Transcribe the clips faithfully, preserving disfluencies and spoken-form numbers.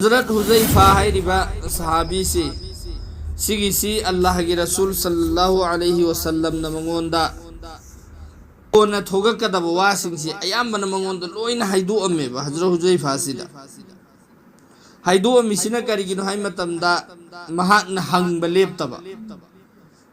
ꯍꯖꯔꯠ ꯍꯨꯖꯩꯐꯥ ꯍꯥꯏꯔꯤꯕ ꯁꯍꯥꯕꯤꯁꯤ, ꯁꯤꯒꯤꯁꯤ ꯑꯜꯂꯥꯍꯒꯤ ꯔꯁꯨꯜ ꯁꯜꯂꯜꯂꯥꯍꯨ ꯑꯂꯩꯍꯤ ꯋꯁꯜꯂꯝꯅ ꯃꯉꯣꯟꯗ ꯀꯣꯟꯅ ꯊꯣꯛꯂꯛꯀꯗꯕ ꯋꯥꯁꯤꯡꯁꯤ ꯑꯌꯥꯝꯕꯅ ꯃꯉꯣꯟꯗ ꯂꯣꯏꯅ ꯍꯥꯏꯗꯣꯛꯑꯝꯃꯦꯕ꯫ ꯍꯖꯔꯠ ꯍꯨꯖꯩꯐꯥꯁꯤꯗ ꯍꯥꯏꯗꯣꯛꯑꯝꯃꯤꯁꯤꯅ ꯀꯔꯤꯒꯤꯅꯣ ꯍꯥꯏ ꯃꯇꯝꯗ, ꯃꯍꯥꯛꯅ ꯍꯪꯕ ꯂꯦꯞꯇꯕ꯫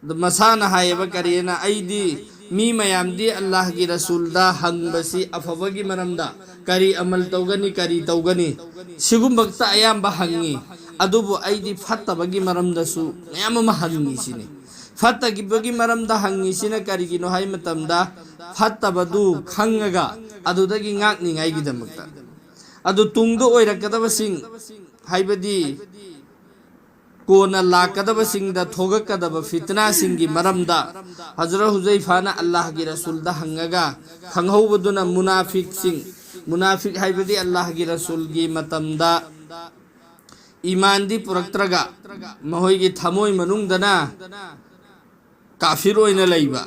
ꯑꯗꯨ ꯃꯁꯥꯅ ꯍꯥꯏꯌꯦꯕ ꯀꯔꯤꯅ, "ꯑꯩꯗꯤ ꯃꯤ ꯃꯌꯥꯝꯗꯤ ꯑꯜꯂꯥꯍꯒꯤ ꯔꯁꯨꯜꯗ ꯍꯪꯕꯁꯤ ꯑꯐꯕꯒꯤ ꯃꯔꯝꯗ, ꯀꯔꯤ ꯑꯃꯜ ꯇꯧꯒꯅꯤ, ꯀꯔꯤ ꯇꯧꯒꯅꯤ, ꯁꯤꯒꯨꯝꯕꯇ ꯑꯌꯥꯝꯕ ꯍꯪꯉꯤ, ꯑꯗꯨꯕꯨ ꯑꯩꯗꯤ ꯐꯠꯇꯕꯒꯤ ꯃꯔꯝꯗꯁꯨ ꯃꯌꯥꯝ ꯑꯃ ꯍꯪꯉꯤ" ꯁꯤꯅꯤ꯫ ꯐꯠꯇꯕꯒꯤ ꯃꯔꯝꯗ ꯍꯪꯉꯤꯁꯤꯅ ꯀꯔꯤꯒꯤꯅꯣ ꯍꯥꯏ ꯃꯇꯝꯗ, ꯐꯠꯇꯕꯗꯨ ꯈꯪꯉꯒ ꯑꯗꯨꯗꯒꯤ ꯉꯥꯛꯅꯤꯉꯥꯏꯒꯤꯗꯃꯛꯇ꯫ ꯑꯗꯨ ꯇꯨꯡꯗ ꯑꯣꯏꯔꯛꯀꯗꯕꯁꯤꯡ, ꯍꯥꯏꯕꯗꯤ ꯀꯣꯟꯅ ꯂꯥꯛꯀꯗꯕꯁꯤꯡꯗ ꯊꯣꯛꯂꯛꯀꯗꯕ ꯐꯤꯇꯅꯥꯁꯤꯡꯒꯤ ꯃꯔꯝꯗ ꯍꯖꯔꯠ ꯍꯨꯖꯩꯐꯥꯅ ꯑꯜꯂꯥꯍꯒꯤ ꯔꯁꯨꯜꯗ ꯍꯪꯉꯒ ꯈꯪꯍꯧꯕꯗꯨꯅ, ꯃꯨꯅꯥꯐꯤꯛꯁꯤꯡ, ꯃꯨꯅꯥꯐꯤꯛ ꯍꯥꯏꯕꯗꯤ ꯑꯜꯂꯥꯍꯒꯤ ꯔꯁꯨꯜꯒꯤ ꯃꯇꯝꯗ ꯏꯃꯥꯟꯗꯤ ꯄꯨꯔꯛꯇ꯭ꯔꯒ, ꯃꯈꯣꯏꯒꯤ ꯊꯃꯣꯏ ꯃꯅꯨꯡꯗꯅ ꯀꯥꯐꯤꯔ ꯑꯣꯏꯅ ꯂꯩꯕ,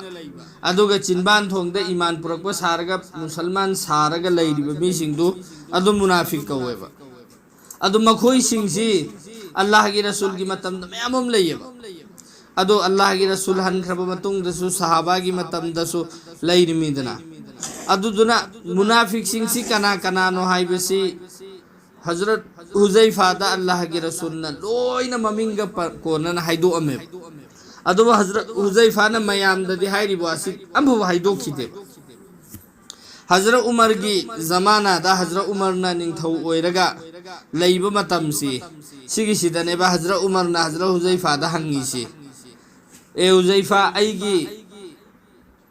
ꯑꯗꯨꯒ ꯆꯤꯟꯕꯥꯟ ꯊꯣꯡꯗ ꯏꯃꯥꯟ ꯄꯨꯔꯛꯄ ꯁꯥꯔꯒ, ꯃꯨꯁꯜꯃꯥꯟ ꯁꯥꯔꯒ ꯂꯩꯔꯤꯕ ꯃꯤꯁꯤꯡꯗꯨ, ꯑꯗꯨ ꯃꯨꯅꯥꯐꯤꯛ ꯀꯧꯋꯦꯕ꯫ ꯑꯗꯨ ꯃꯈꯣꯏꯁꯤꯡꯁꯤ ꯑꯜꯂꯥꯍꯒꯤ ꯔꯁꯨꯜꯒꯤ ꯃꯇꯝꯗ ꯃꯌꯥꯝ ꯑꯃ ꯂꯩꯌꯦꯕ꯫ ꯑꯗꯣ ꯑꯜꯂꯥꯍꯒꯤ ꯔꯁꯨꯜ ꯍꯟꯈ꯭ꯔꯕ ꯃꯇꯨꯡꯗꯁꯨ ꯁꯍꯥꯕꯥꯒꯤ ꯃꯇꯝꯗꯁꯨ ꯂꯩꯔꯤꯃꯤꯗꯅ꯫ ꯑꯗꯨꯗꯨꯅ ꯃꯨꯅꯥꯐꯤꯛꯁꯤꯡꯁꯤ ꯀꯅꯥ ꯀꯅꯥꯅꯣ ꯍꯥꯏꯕꯁꯤ ꯍꯖꯔꯠ ꯍꯨꯖꯩꯐꯥꯗ ꯑꯜꯂꯥꯍꯒꯤ ꯔꯁꯨꯜꯅ ꯂꯣꯏꯅ ꯃꯃꯤꯡꯒ ꯄ-, ꯀꯣꯟꯅꯅ ꯍꯥꯏꯗꯣꯛꯑꯝꯃꯦꯕ꯫ ꯑꯗꯨꯕꯨ ꯍꯖꯔꯠ ꯍꯨꯖꯩꯐꯥꯅ ꯃꯌꯥꯝꯗꯗꯤ ꯍꯥꯏꯔꯤꯕ ꯑꯁꯤ ꯑꯃꯐꯥꯎ ꯍꯥꯏꯗꯣꯛꯈꯤꯗꯦꯕ꯫ ꯍꯖꯔꯠ ꯎꯃꯔꯒꯤ ꯖꯃꯥꯅꯥꯗ ꯍꯖꯔꯠ ꯎꯃꯔꯅ ꯅꯤꯡꯊꯧ ꯑꯣꯏꯔꯒ ꯂꯩꯕ ꯃꯇꯝꯁꯤ, ꯁꯤꯒꯤꯁꯤꯗꯅꯦꯕ ꯍꯖꯔꯠ ꯎꯃꯔꯅ ꯍꯖꯔꯠ ꯍꯨꯖꯩꯐꯥꯗ ꯍꯪꯉꯤꯁꯤ, "ꯑꯦ ꯍꯨꯖꯩꯐꯥ, ꯑꯩꯒꯤ,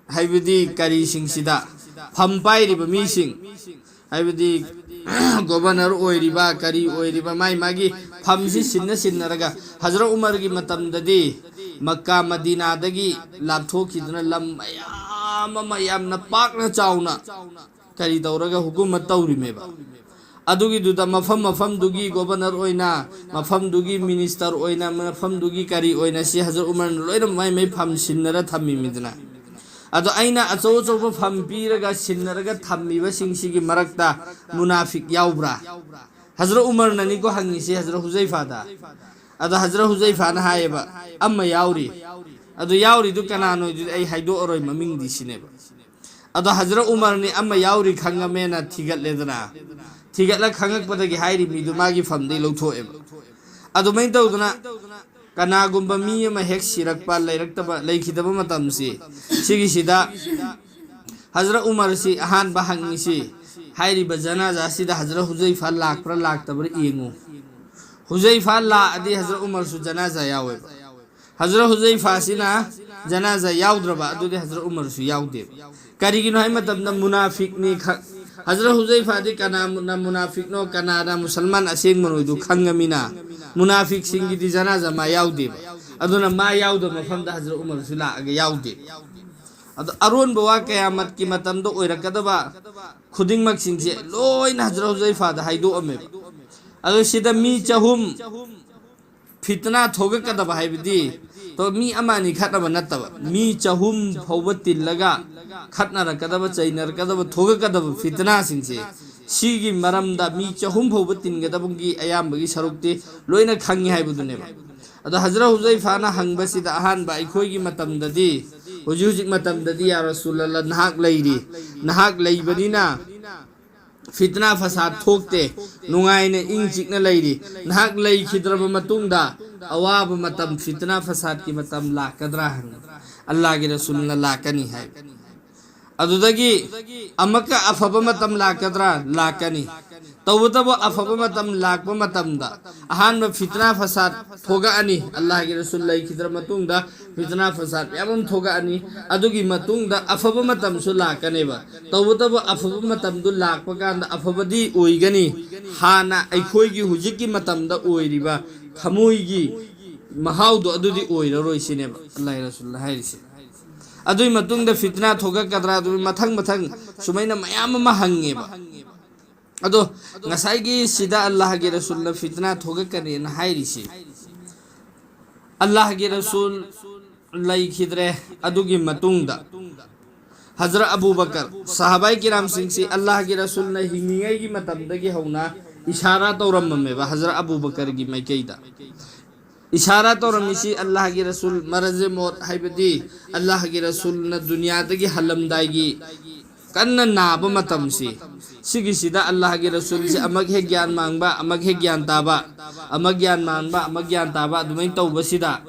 ꯍꯥꯏꯕꯗꯤ ꯀꯔꯤꯁꯤꯡꯁꯤꯗ, ꯐꯝ ꯄꯥꯏꯔꯤꯕ ꯃꯤꯁꯤꯡ, ꯍꯥꯏꯕꯗꯤ ꯒꯣꯕꯔꯅꯔ ꯑꯣꯏꯔꯤꯕ, ꯀꯔꯤ ꯑꯣꯏꯔꯤꯕ, ꯃꯥꯏ ꯃꯥꯒꯤ ꯐꯝꯁꯤ ꯁꯤꯟꯅ ꯁꯤꯟꯅꯔꯒ", ꯍꯖꯔꯠ ꯎꯃꯔꯒꯤ ꯃꯇꯝꯗꯗꯤ ꯃꯛꯀꯥ ꯃꯗꯤꯅꯥꯗꯒꯤ ꯂꯥꯞꯊꯣꯛꯈꯤꯗꯨꯅ ꯂꯝ ꯃꯌꯥꯝ ꯑꯃ ꯌꯥꯝꯅ ꯄꯥꯛꯅ ꯆꯥꯎꯅ ꯀꯔꯤ ꯇꯧꯔꯒ ꯍꯨꯀꯨꯃꯠ ꯇꯧꯔꯤꯃꯦꯕ꯫ ꯑꯗꯨꯒꯤꯗꯨꯗ ꯃꯐꯝ ꯃꯐꯝꯗꯨꯒꯤ ꯒꯣꯕꯔꯅꯔ ꯑꯣꯏꯅ, ꯃꯐꯝꯗꯨꯒꯤ ꯃꯤꯅꯤꯁꯇꯔ ꯑꯣꯏꯅ, ꯃꯐꯝꯗꯨꯒꯤ ꯀꯔꯤ ꯑꯣꯏꯅ ꯁꯤ ꯍꯖꯔꯠ ꯎꯃꯔꯅ ꯂꯣꯏꯅ ꯃꯥꯏ ꯃꯥꯏ ꯐꯝ ꯁꯤꯟꯅꯔ ꯊꯝꯃꯤꯃꯤꯗꯅ꯫ ꯑꯗꯣ ꯑꯩꯅ ꯑꯆꯧ ꯑꯆꯧꯕ ꯐꯝ ꯄꯤꯔꯒ ꯁꯤꯟꯅꯔꯒ ꯊꯝꯃꯤꯕꯁꯤꯡꯁꯤꯒꯤ ꯃꯔꯛꯇ ꯃꯨꯅꯥꯐꯤꯛ ꯌꯥꯎꯕ꯭ꯔꯥ? ꯍꯖꯔꯠ ꯎꯃꯔꯅꯅꯤꯀꯣ ꯍꯪꯉꯤꯁꯤ ꯍꯖꯔꯠ ꯍꯨꯖꯩꯐꯥꯗ꯫ ꯑꯗꯣ ꯍꯖꯔꯠ ꯍꯨꯖꯩꯐꯥꯅ ꯍꯥꯏꯌꯦꯕ, "ꯑꯃ ꯌꯥꯎꯔꯤ꯫ ꯑꯗꯨ ꯌꯥꯎꯔꯤꯗꯨ ꯀꯅꯥꯅꯣꯗꯨꯗꯤ ꯑꯩ ꯍꯥꯏꯗꯣꯛꯑꯔꯣꯏ ꯃꯃꯤꯡꯗꯤ", ꯁꯤꯅꯦꯕ꯫ ꯑꯗꯣ ꯍꯖꯔꯠ ꯎꯃꯔꯅꯤ ꯑꯃ ꯌꯥꯎꯔꯤ ꯈꯪꯉꯝꯃꯦꯅ ꯊꯤꯒꯠꯂꯦꯗꯅ꯫ ꯊꯤꯒꯠꯂ ꯈꯪꯉꯛꯄꯗꯒꯤ ꯍꯥꯏꯔꯤ ꯃꯤꯗꯨ ꯃꯥꯒꯤ ꯐꯝꯗꯒꯤ ꯂꯧꯊꯣꯛꯑꯦꯕ꯫ ꯑꯗꯨꯃꯥꯏꯅ ꯇꯧꯗꯅ ꯀꯅꯥꯒꯨꯝꯕ ꯃꯤ ꯑꯃ ꯍꯦꯛ ꯁꯤꯔꯛꯄ, ꯂꯩꯔꯛꯇꯕ, ꯂꯩꯈꯤꯗꯕ ꯃꯇꯝꯁꯤ, ꯁꯤꯒꯤꯁꯤꯗ ꯍꯖꯔꯠ ꯎꯃꯔꯁꯤ ꯑꯍꯥꯟꯕ ꯍꯪꯉꯤꯁꯤ, ꯍꯥꯏꯔꯤꯕ ꯖꯅꯥꯖꯥꯁꯤꯗ ꯍꯖꯔꯠ ꯍꯨꯖꯩꯐꯥ ꯂꯥꯛꯄ꯭ꯔꯥ ꯂꯥꯛꯇꯕ꯭ꯔꯥ ꯌꯦꯡꯉꯨ꯫ ꯍꯨꯖꯩꯐꯥ ꯂꯥꯛꯑꯗꯤ ꯍꯖꯔꯠ ꯎꯃꯔꯁꯨ ꯖꯅꯥꯖꯥ ꯌꯥꯎꯋꯦꯕ꯫ ꯍꯖꯔꯠ ꯍꯨꯖꯩꯐꯥꯁꯤꯅ ꯖꯅꯥꯖꯥ ꯌꯥꯎꯗ꯭ꯔꯕ, ꯑꯗꯨꯗꯤ ꯍꯖꯔꯠ ꯎꯃꯔꯁꯨ ꯌꯥꯎꯗꯦꯕ꯫ ꯀꯔꯤꯒꯤꯅꯣ ꯍꯥꯏ ꯃꯇꯝꯗ ꯃꯨꯅꯥꯐꯤꯛꯅꯤ ꯈ-, ꯍꯖꯔꯠ ꯍꯨꯖꯩꯐꯥꯗꯤ ꯀꯅꯥꯅ ꯃꯨꯅꯥꯐꯤꯛꯅꯣ, ꯀꯅꯥꯅ ꯃꯨꯁꯜꯃꯥꯟ ꯑꯁꯦꯡꯕꯅꯣꯗꯨ ꯈꯪꯉꯃꯤꯅ, ꯃꯨꯅꯥꯐꯤꯛꯁꯤꯡꯒꯤꯗꯤ ꯖꯅꯥꯖꯥ ꯃꯥ ꯌꯥꯎꯗꯦꯕ꯫ ꯑꯗꯨꯅ ꯃꯥ ꯌꯥꯎꯗꯕ ꯃꯐꯝꯗ ꯍꯖꯔꯠ ꯎꯃꯔꯁꯨ ꯂꯥꯛꯑꯒ ꯌꯥꯎꯗꯦ꯫ ꯑꯗꯣ ꯑꯔꯣꯟꯕ ꯋꯥ ꯀꯌꯥꯃꯠꯀꯤ ꯃꯇꯝꯗ ꯑꯣꯏꯔꯛꯀꯗꯕ ꯈꯨꯗꯤꯡꯃꯛꯁꯤꯡꯁꯦ ꯂꯣꯏꯅ ꯍꯖꯔꯠ ꯍꯨꯖꯩꯐꯥꯗ ꯍꯥꯏꯗꯣꯛꯑꯝꯃꯦꯕ꯫ ꯑꯗꯣ ꯁꯤꯗ ꯃꯤ ꯆꯍꯨꯝ ꯐꯤꯇꯅꯥ ꯊꯣꯛꯂꯛꯀꯗꯕ ꯍꯥꯏꯕꯗꯤ, ꯇꯣ ꯃꯤ ꯑꯃ ꯑꯅꯤ ꯈꯠꯅꯕ ꯅꯠꯇꯕ, ꯃꯤ ꯆꯍꯨꯝ ꯐꯥꯎꯕ ꯇꯤꯜꯂꯒ ꯈꯠꯅꯔꯛꯀꯗꯕ, ꯆꯩꯅꯔꯛꯀꯗꯕ, ꯊꯣꯛꯂꯛꯀꯗꯕ ꯐꯤꯇꯅꯥꯁꯤꯡꯁꯦ, ꯁꯤꯒꯤ ꯃꯔꯝꯗ ꯃꯤ ꯆꯍꯨꯝ ꯐꯥꯎꯕ ꯇꯤꯟꯒꯗꯕꯒꯤ ꯑꯌꯥꯝꯕꯒꯤ ꯁꯔꯨꯛꯇꯤ ꯂꯣꯏꯅ ꯈꯪꯉꯤ ꯍꯥꯏꯕꯗꯨꯅꯦꯕ꯫ ꯑꯗꯣ ꯍꯖꯔꯠ ꯍꯨꯖꯩꯐꯥꯅ ꯍꯪꯕꯁꯤꯗ ꯑꯍꯥꯟꯕ, ꯑꯩꯈꯣꯏꯒꯤ ꯃꯇꯝꯗꯗꯤ, ꯍꯧꯖꯤꯛ ꯍꯧꯖꯤꯛ ꯃꯇꯝꯗꯗꯤ, "ꯌꯥ ꯔꯁꯨꯂꯜꯂꯥ, ꯅꯍꯥꯛ ꯂꯩꯔꯤ, ꯅꯍꯥꯛ ꯂꯩꯕꯅꯤꯅ ꯐꯤꯇꯅꯥ ꯐꯁꯥꯗ ꯊꯣꯛꯇꯦ, ꯅꯨꯡꯉꯥꯏꯅ ꯏꯪ ꯆꯤꯛꯅ ꯂꯩꯔꯤ, ꯅꯍꯥꯛ ꯂꯩꯈꯤꯗ꯭ꯔꯕ ꯃꯇꯨꯡꯗ ꯑꯋꯥꯕ ꯃꯇꯝ, ꯐꯤꯇꯅꯥ ꯐꯁꯥꯗꯀꯤ ꯃꯇꯝ ꯂꯥꯛꯀꯗ꯭ꯔꯥ?" ꯍꯪꯉꯤ꯫ ꯑꯜꯂꯥꯍꯒꯤ ꯔꯁꯨꯜꯅ ꯂꯥꯛꯀꯅꯤ ꯍꯥꯏ꯫ ꯑꯗꯨꯗꯒꯤ ꯑꯃꯨꯛꯀ ꯑꯐꯕ ꯃꯇꯝ ꯂꯥꯛꯀꯗ꯭ꯔꯥ? ꯂꯥꯛꯀꯅꯤ꯫ ꯇꯧꯕꯇꯕꯨ ꯑꯐꯕ ꯃꯇꯝ ꯂꯥꯛꯄ ꯃꯇꯝꯗ ꯑꯍꯥꯟꯕ ꯐꯤꯇꯅꯥ ꯐꯁꯥꯗ ꯊꯣꯛꯂꯛꯑꯅꯤ, ꯑꯜꯂꯥꯍꯒꯤ ꯔꯁꯨꯜ ꯂꯩꯈꯤꯗ꯭ꯔ ꯃꯇꯨꯡꯗ ꯐꯤꯇꯅꯥ ꯐꯁꯥꯗ ꯃꯌꯥꯝ ꯑꯃ ꯊꯣꯛꯂꯛꯑꯅꯤ꯫ ꯑꯗꯨꯒꯤ ꯃꯇꯨꯡꯗ ꯑꯐꯕ ꯃꯇꯝꯁꯨ ꯂꯥꯛꯀꯅꯦꯕ꯫ ꯇꯧꯕꯇꯕꯨ ꯑꯐꯕ ꯃꯇꯝꯗꯨ ꯂꯥꯛꯄ ꯀꯥꯟꯗ ꯑꯐꯕꯗꯤ ꯑꯣꯏꯒꯅꯤ, ꯍꯥꯟꯅ ꯑꯩꯈꯣꯏꯒꯤ ꯍꯧꯖꯤꯛꯀꯤ ꯃꯇꯝꯗ ꯑꯣꯏꯔꯤꯕ ꯊꯃꯣꯏꯒꯤ ꯃꯍꯥꯎꯗꯣ ꯑꯗꯨꯗꯤ ꯑꯣꯏꯔꯔꯣꯏ ꯁꯤꯅꯦꯕ ꯑꯜꯂꯥꯍꯒꯤ ꯔꯁꯨꯜꯅ ꯍꯥꯏꯔꯤꯁꯦ꯫ ꯑꯗꯨꯒꯤ ꯃꯇꯨꯡꯗ ꯐꯤꯇꯅꯥ ꯊꯣꯛꯂꯛꯀꯗ꯭ꯔꯥ, ꯑꯗꯨ ꯃꯊꯪ ꯃꯊꯪ ꯁꯨꯃꯥꯏꯅ ꯃꯌꯥꯝ ꯑꯃ ꯍꯪꯉꯦꯕ꯫ ꯑꯗꯣ ꯉꯁꯥꯏꯒꯤ ꯁꯤꯗ ꯑꯜꯂꯥꯍꯒꯤ ꯔꯁꯨꯜꯅ ꯐꯤꯇꯅꯥ ꯊꯣꯛꯂꯛꯀꯅꯤꯅ ꯍꯥꯏꯔꯤꯁꯤ, ꯑꯜꯂꯥꯍꯒꯤ ꯔꯁꯨꯜ ꯂꯩꯈꯤꯗ꯭ꯔꯦ꯫ ꯑꯗꯨꯒꯤ ꯃꯇꯨꯡꯗ ꯍꯖꯔꯠ ꯑꯕꯨ ꯕꯀꯔ, ꯁꯍꯥꯕꯥꯏ ꯀꯤꯔꯥꯝꯁꯤꯡꯁꯤ ꯑꯜꯂꯥꯍꯒꯤ ꯔꯁꯨꯜꯅ ꯍꯤꯡꯂꯤꯉꯩꯒꯤ ꯃꯇꯝꯗꯒꯤ ꯍꯧꯅ ꯏꯁꯥꯔꯥ ꯇꯧꯔꯝꯃꯝꯃꯦꯕ ꯍꯖꯔꯠ ꯑꯕꯨ ꯕꯀꯔꯒꯤ ꯃꯥꯏꯀꯩꯗ꯫ ꯏꯁꯥꯔꯥ ꯇꯧꯔꯝꯃꯤꯁꯤ ꯑꯜꯂꯥꯍꯒꯤ ꯔꯁꯨꯜ ꯃꯔꯖꯦ ꯃꯣꯠ, ꯍꯥꯏꯕꯗꯤ ꯑꯜꯂꯥꯍꯒꯤ ꯔꯁꯨꯜꯅ ꯗꯨꯅꯤꯌꯥꯗꯒꯤ ꯍꯜꯂꯝꯗꯥꯏꯒꯤ ꯀꯟꯅ ꯅꯥꯕ ꯃꯇꯝꯁꯤ, ꯁꯤꯒꯤꯁꯤꯗ ꯑꯜꯂꯥꯍꯒꯤ ꯔꯁꯨꯜꯁꯤ ꯑꯃꯛ ꯍꯦꯛ ꯒ꯭ꯌꯥꯟ ꯃꯥꯡꯕ, ꯑꯃꯛ ꯍꯦꯛ ꯒ꯭ꯌꯥꯟ ꯇꯥꯕ, ꯑꯃꯛ ꯒ꯭ꯌꯥꯟ ꯃꯥꯡꯕ, ꯑꯃꯛ ꯒ꯭ꯌꯥꯟ ꯇꯥꯕ, ꯑꯗꯨꯃꯥꯏꯅ ꯇꯧꯕꯁꯤꯗ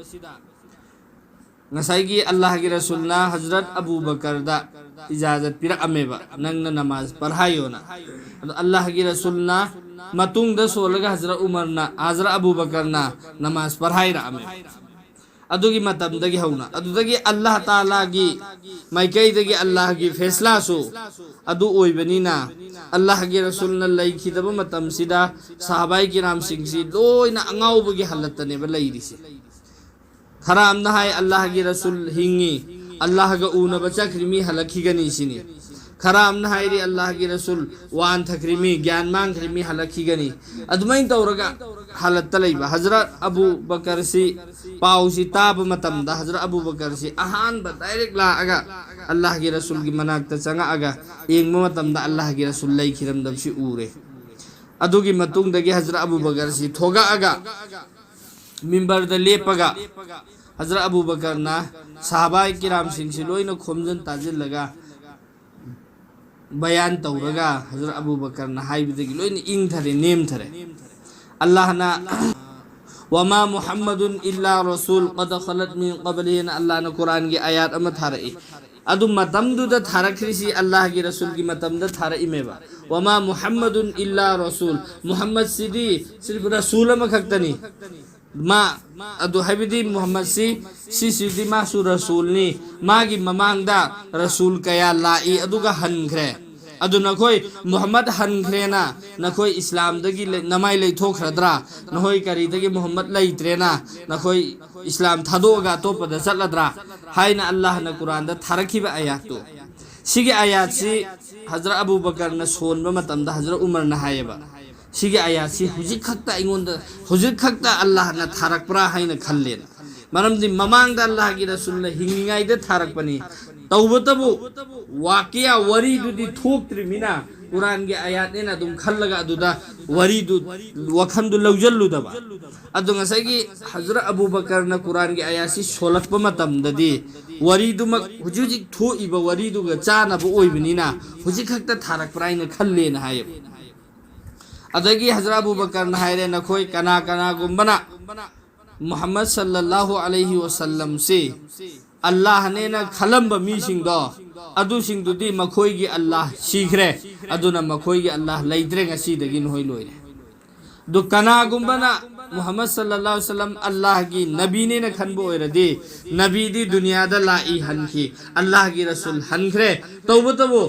ꯉꯁꯥꯏꯒꯤ ꯑꯜꯂꯥꯍꯒꯤ ꯔꯁꯨꯜꯅ ꯍꯖꯔꯠ ꯑꯕꯨ ꯕꯀꯔꯗ ꯏꯖꯥꯖꯠ ꯄꯤꯔꯛꯑꯝꯃꯦꯕ, "ꯅꯪꯅ ꯅꯃꯥꯖ ꯄꯔꯍꯥꯏꯌꯣꯅ"꯫ ꯑꯗꯣ ꯑꯜꯂꯥꯍꯒꯤ ꯔꯁꯨꯜꯅ ꯃꯇꯨꯡꯗ ꯁꯣꯜꯂꯒ ꯍꯖꯔꯠ ꯎꯃꯔꯅ, ꯍꯖꯔꯠ ꯑꯕꯨ ꯕꯀꯔꯅ ꯅꯃꯥꯖ ꯄꯔꯍꯥꯏꯔꯛꯑꯝꯃꯦꯕ꯫ ꯑꯗꯨꯒꯤ ꯃꯇꯝꯗꯒꯤ ꯍꯧꯅ, ꯑꯗꯨꯗꯒꯤ ꯑꯜꯂꯥꯍ ꯇꯥꯂꯥꯒꯤ ꯃꯥꯏꯀꯩꯗꯒꯤ ꯑꯜꯂꯥꯍꯒꯤ ꯐꯦꯁꯂꯥꯁꯨ ꯑꯗꯨ ꯑꯣꯏꯕꯅꯤꯅ, ꯑꯜꯂꯥꯍꯒꯤ ꯔꯁꯨꯜꯅ ꯂꯩꯈꯤꯗꯕ ꯃꯇꯝꯁꯤꯗ ꯁꯍꯥꯕꯥꯏ ꯀꯤꯔꯥꯝꯁꯤꯡꯁꯤ ꯂꯣꯏꯅ ꯑꯉꯥꯎꯕꯒꯤ ꯍꯥꯂꯠꯇꯅꯦꯕ ꯂꯩꯔꯤꯁꯦ꯫ ꯈꯔ ꯑꯃꯅ ꯍꯥꯏ ꯑꯜꯂꯥꯍꯒꯤ ꯔꯁꯨꯜ ꯍꯤꯡꯉꯤ, ꯑꯜꯂꯥꯍꯒ ꯎꯅꯕ ꯆꯠꯈ꯭ꯔꯤ ꯃꯤ ꯍꯜꯂꯛꯈꯤꯒꯅꯤ ꯁꯤꯅꯤ꯫ ꯈꯔ ꯑꯃꯅ ꯍꯥꯏꯔꯤ ꯑꯜꯂꯥꯍꯒꯤ ꯔꯁꯨꯜ ꯋꯥꯟꯊꯈ꯭ꯔꯤ ꯃꯤ, ꯒ꯭ꯌꯥꯟ ꯃꯥꯡꯈ꯭ꯔꯤ ꯃꯤ ꯍꯜꯂꯛꯈꯤꯒꯅꯤ꯫ ꯑꯗꯨꯃꯥꯏꯅ ꯇꯧꯔꯒ ꯍꯥꯂꯠꯇ ꯂꯩꯕ ꯍꯖꯔꯠ ꯑꯕꯨ ꯕꯀꯔꯁꯤ, ꯄꯥꯎꯁꯤ ꯇꯥꯕ ꯃꯇꯝꯗ ꯍꯖꯔꯠ ꯑꯕꯨ ꯕꯀꯔꯁꯤ ꯑꯍꯥꯟꯕ ꯗꯥꯏꯔꯦꯛ ꯂꯥꯛꯑꯒ ꯑꯜꯂꯥꯍꯒꯤ ꯔꯁꯨꯜꯒꯤ ꯃꯅꯥꯛꯇ ꯆꯪꯉꯛꯑꯒ ꯌꯦꯡꯕ ꯃꯇꯝꯗ ꯑꯜꯂꯥꯍꯒꯤ ꯔꯁꯨꯜ ꯂꯩꯈꯤꯔꯝꯗꯕꯁꯤ ꯎꯔꯦ꯫ ꯑꯗꯨꯒꯤ ꯃꯇꯨꯡꯗꯒꯤ ꯍꯖꯔꯠ ꯑꯕꯨ ꯕꯀꯔꯁꯤ ꯊꯣꯛꯂꯛꯑꯒ ꯃꯤꯝꯕꯔꯗ ꯂꯦꯞꯄꯒ ꯍꯖꯔꯠ ꯑꯕꯨ ꯕꯀꯔꯅ ꯁꯍꯥꯕꯥꯏ ꯀꯤꯔꯥꯝꯁꯤꯡꯁꯤ ꯂꯣꯏꯅ ꯈꯣꯝꯖꯤꯟ ꯇꯥꯁꯤꯜꯂꯒ ꯕꯌꯥꯟ ꯇꯧꯔꯒ ꯍꯖꯔꯠ ꯑꯕꯨ ꯕꯀꯔꯅ ꯍꯥꯏꯕꯗꯒꯤ ꯂꯣꯏꯅ ꯏꯪꯊꯔꯦ, ꯅꯦꯝꯊꯔꯦ꯫ ꯑꯜꯂꯥꯍꯅ "ꯋꯃꯥ ꯃꯨꯍꯝꯃꯗꯨꯟ ꯏꯜꯂꯥ ꯔꯁꯨꯜ ꯀꯗ ꯈꯂꯠ ꯃꯤꯟ ꯀꯕꯂꯤꯍꯤꯅ" ꯑꯜꯂꯥꯍꯅ ꯀꯨꯔꯥꯟꯒꯤ ꯑꯥꯌꯥꯠ ꯑꯃ ꯊꯥꯔꯛꯏ꯫ ꯑꯗꯨ ꯃꯇꯝꯗꯨꯗ ꯊꯥꯔꯛꯈ꯭ꯔꯤꯁꯤ ꯑꯜꯂꯥꯍꯒꯤ ꯔꯁꯨꯜꯒꯤ ꯃꯇꯝꯗ ꯊꯥꯔꯛꯏꯃꯦꯕ꯫ "ꯋꯃꯥ ꯃꯨꯍꯝꯃꯗꯨꯟ ꯏꯜꯂꯥ ꯔꯁꯨꯜ", ꯃꯨꯍꯝꯃꯗꯁꯤꯗꯤ ꯁꯤꯔꯐ ꯔꯁꯨꯜ ꯑꯃꯈꯛꯇꯅꯤ꯫ ꯃꯥ, ꯑꯗꯨ ꯍꯥꯏꯕꯗꯤ ꯃꯨꯍꯝꯃꯗꯁꯤ, ꯁꯤꯁꯤꯗꯤ ꯃꯥꯁꯨ ꯔꯁꯨꯜꯅꯤ꯫ ꯃꯥꯒꯤ ꯃꯃꯥꯡꯗ ꯔꯁꯨꯜ ꯀꯌꯥ ꯂꯥꯛꯏ ꯑꯗꯨꯒ ꯍꯟꯈ꯭ꯔꯦ꯫ ꯑꯗꯨ ꯅꯈꯣꯏ ꯃꯨꯍꯝꯃꯗ ꯍꯟꯈ꯭ꯔꯦꯅ ꯅꯈꯣꯏ ꯏꯁꯂꯥꯝꯗꯒꯤ ꯂꯩ-, ꯅꯃꯥꯏ ꯂꯩꯊꯣꯛꯈ꯭ꯔꯗ꯭ꯔꯥ? ꯅꯈꯣꯏ ꯀꯔꯤꯗꯒꯤ ꯃꯨꯍꯝꯃꯗ ꯂꯩꯇ꯭ꯔꯦꯅ ꯅꯈꯣꯏ ꯏꯁꯂꯥꯝ ꯊꯥꯗꯣꯛꯑꯒ ꯑꯇꯣꯞꯄꯗ ꯆꯠꯂꯗ꯭ꯔꯥ? ꯍꯥꯏꯅ ꯑꯜꯂꯥꯍꯅ ꯀꯨꯔꯥꯟꯗ ꯊꯥꯔꯛꯈꯤꯕ ꯑꯥꯌꯥꯠꯇꯨ꯫ ꯁꯤꯒꯤ ꯑꯥꯌꯥꯠꯁꯤ ꯍꯖꯔꯠ ꯑꯕꯨ ꯕꯀꯔꯅ ꯁꯣꯟꯕ ꯃꯇꯝꯗ ꯍꯖꯔꯠ ꯎꯃꯔꯅ ꯍꯥꯏꯌꯦꯕ, "ꯁꯤꯒꯤ ꯑꯥꯌꯥꯠꯁꯤ ꯍꯧꯖꯤꯛ ꯈꯛꯇ ꯑꯩꯉꯣꯟꯗ, ꯍꯧꯖꯤꯛ ꯈꯛꯇ ꯑꯜꯂꯥꯍꯅ ꯊꯥꯔꯛꯄ꯭ꯔꯥ ꯍꯥꯏꯅ ꯈꯜꯂꯦꯅ"꯫ ꯃꯔꯝꯗꯤ ꯃꯃꯥꯡꯗ ꯑꯜꯂꯥꯍꯒꯤ ꯔꯁꯨꯜꯅ ꯍꯤꯡꯉꯤꯉꯩꯗ ꯊꯥꯔꯛꯄꯅꯤ꯫ ꯇꯧꯕꯇꯕꯨ ꯋꯥꯀꯤꯌꯥ, ꯋꯥꯔꯤꯗꯨꯗꯤ ꯊꯣꯛꯇ꯭ꯔꯤꯃꯤꯅ ꯀꯨꯔꯥꯟꯒꯤ ꯑꯥꯌꯥꯠꯅꯦꯅ ꯑꯗꯨꯝ ꯈꯜꯂꯒ ꯑꯗꯨꯗ ꯋꯥꯔꯤꯗꯨ, ꯋꯥꯈꯜꯗꯨ ꯂꯧꯁꯤꯜꯂꯨꯗꯕ꯫ ꯑꯗꯣ ꯉꯁꯥꯏꯒꯤ ꯍꯖꯔꯠ ꯑꯕꯨ ꯕꯀꯔꯅ ꯀꯨꯔꯥꯟꯒꯤ ꯑꯥꯌꯥꯠꯁꯤ ꯁꯣꯜꯂꯛꯄ ꯃꯇꯝꯗꯗꯤ ꯋꯥꯔꯤꯗꯨꯃꯛ ꯍꯧꯖꯤꯛ ꯍꯧꯖꯤꯛ ꯊꯣꯛꯏꯕ ꯋꯥꯔꯤꯗꯨꯒ ꯆꯥꯅꯕ ꯑꯣꯏꯕꯅꯤꯅ ꯍꯧꯖꯤꯛ ꯈꯛꯇ ꯊꯥꯔꯛꯄ꯭ꯔꯥ ꯍꯥꯏꯅ ꯈꯜꯂꯦꯅ ꯍꯥꯏꯌꯦꯕ꯫ ꯑꯗꯒꯤ ꯍꯖꯔꯠ ꯑꯕꯨ ꯕꯀꯔꯅ ꯍꯥꯏꯔꯦ, ꯅꯈꯣꯏ ꯀꯅꯥ ꯀꯅꯥꯒꯨꯝꯕꯅ ꯃꯨꯍꯝꯃꯗ ꯁꯜꯂꯜꯂꯥꯍꯨ ꯑꯂꯩꯍꯤ ꯋꯁꯜꯂꯝꯁꯤ ꯑꯜꯂꯥꯍꯅꯦꯅ ꯈꯜꯂꯝꯕ ꯃꯤꯁꯤꯡꯗꯣ, ꯑꯗꯨꯁꯤꯡꯗꯨꯗꯤ ꯃꯈꯣꯏꯒꯤ ꯑꯜꯂꯥꯍ ꯁꯤꯈ꯭ꯔꯦ, ꯑꯗꯨꯅ ꯃꯈꯣꯏꯒꯤ ꯑꯜꯂꯥꯍ ꯂꯩꯇ꯭ꯔꯦ, ꯉꯁꯤꯗꯒꯤ ꯅꯈꯣꯏ ꯂꯣꯏꯔꯦ꯫ ꯑꯗꯨ ꯀꯅꯥꯒꯨꯝꯕꯅ ꯃꯨꯍꯝꯃꯗ ꯁꯜꯂꯜꯂꯥꯍꯨ ꯑꯂꯩꯍꯤ ꯋꯁꯜꯂꯝ ꯑꯜꯂꯥꯍꯒꯤ ꯅꯕꯤꯅꯦꯅ ꯈꯟꯕ ꯑꯣꯏꯔꯗꯤ, ꯅꯕꯤꯗꯤ ꯗꯨꯅꯤꯌꯥꯗ ꯂꯥꯛꯏ, ꯍꯟꯈꯤ, ꯑꯜꯂꯥꯍꯒꯤ ꯔꯁꯨꯜ ꯍꯟꯈ꯭ꯔꯦ꯫ ꯇꯧꯕꯇꯕꯨ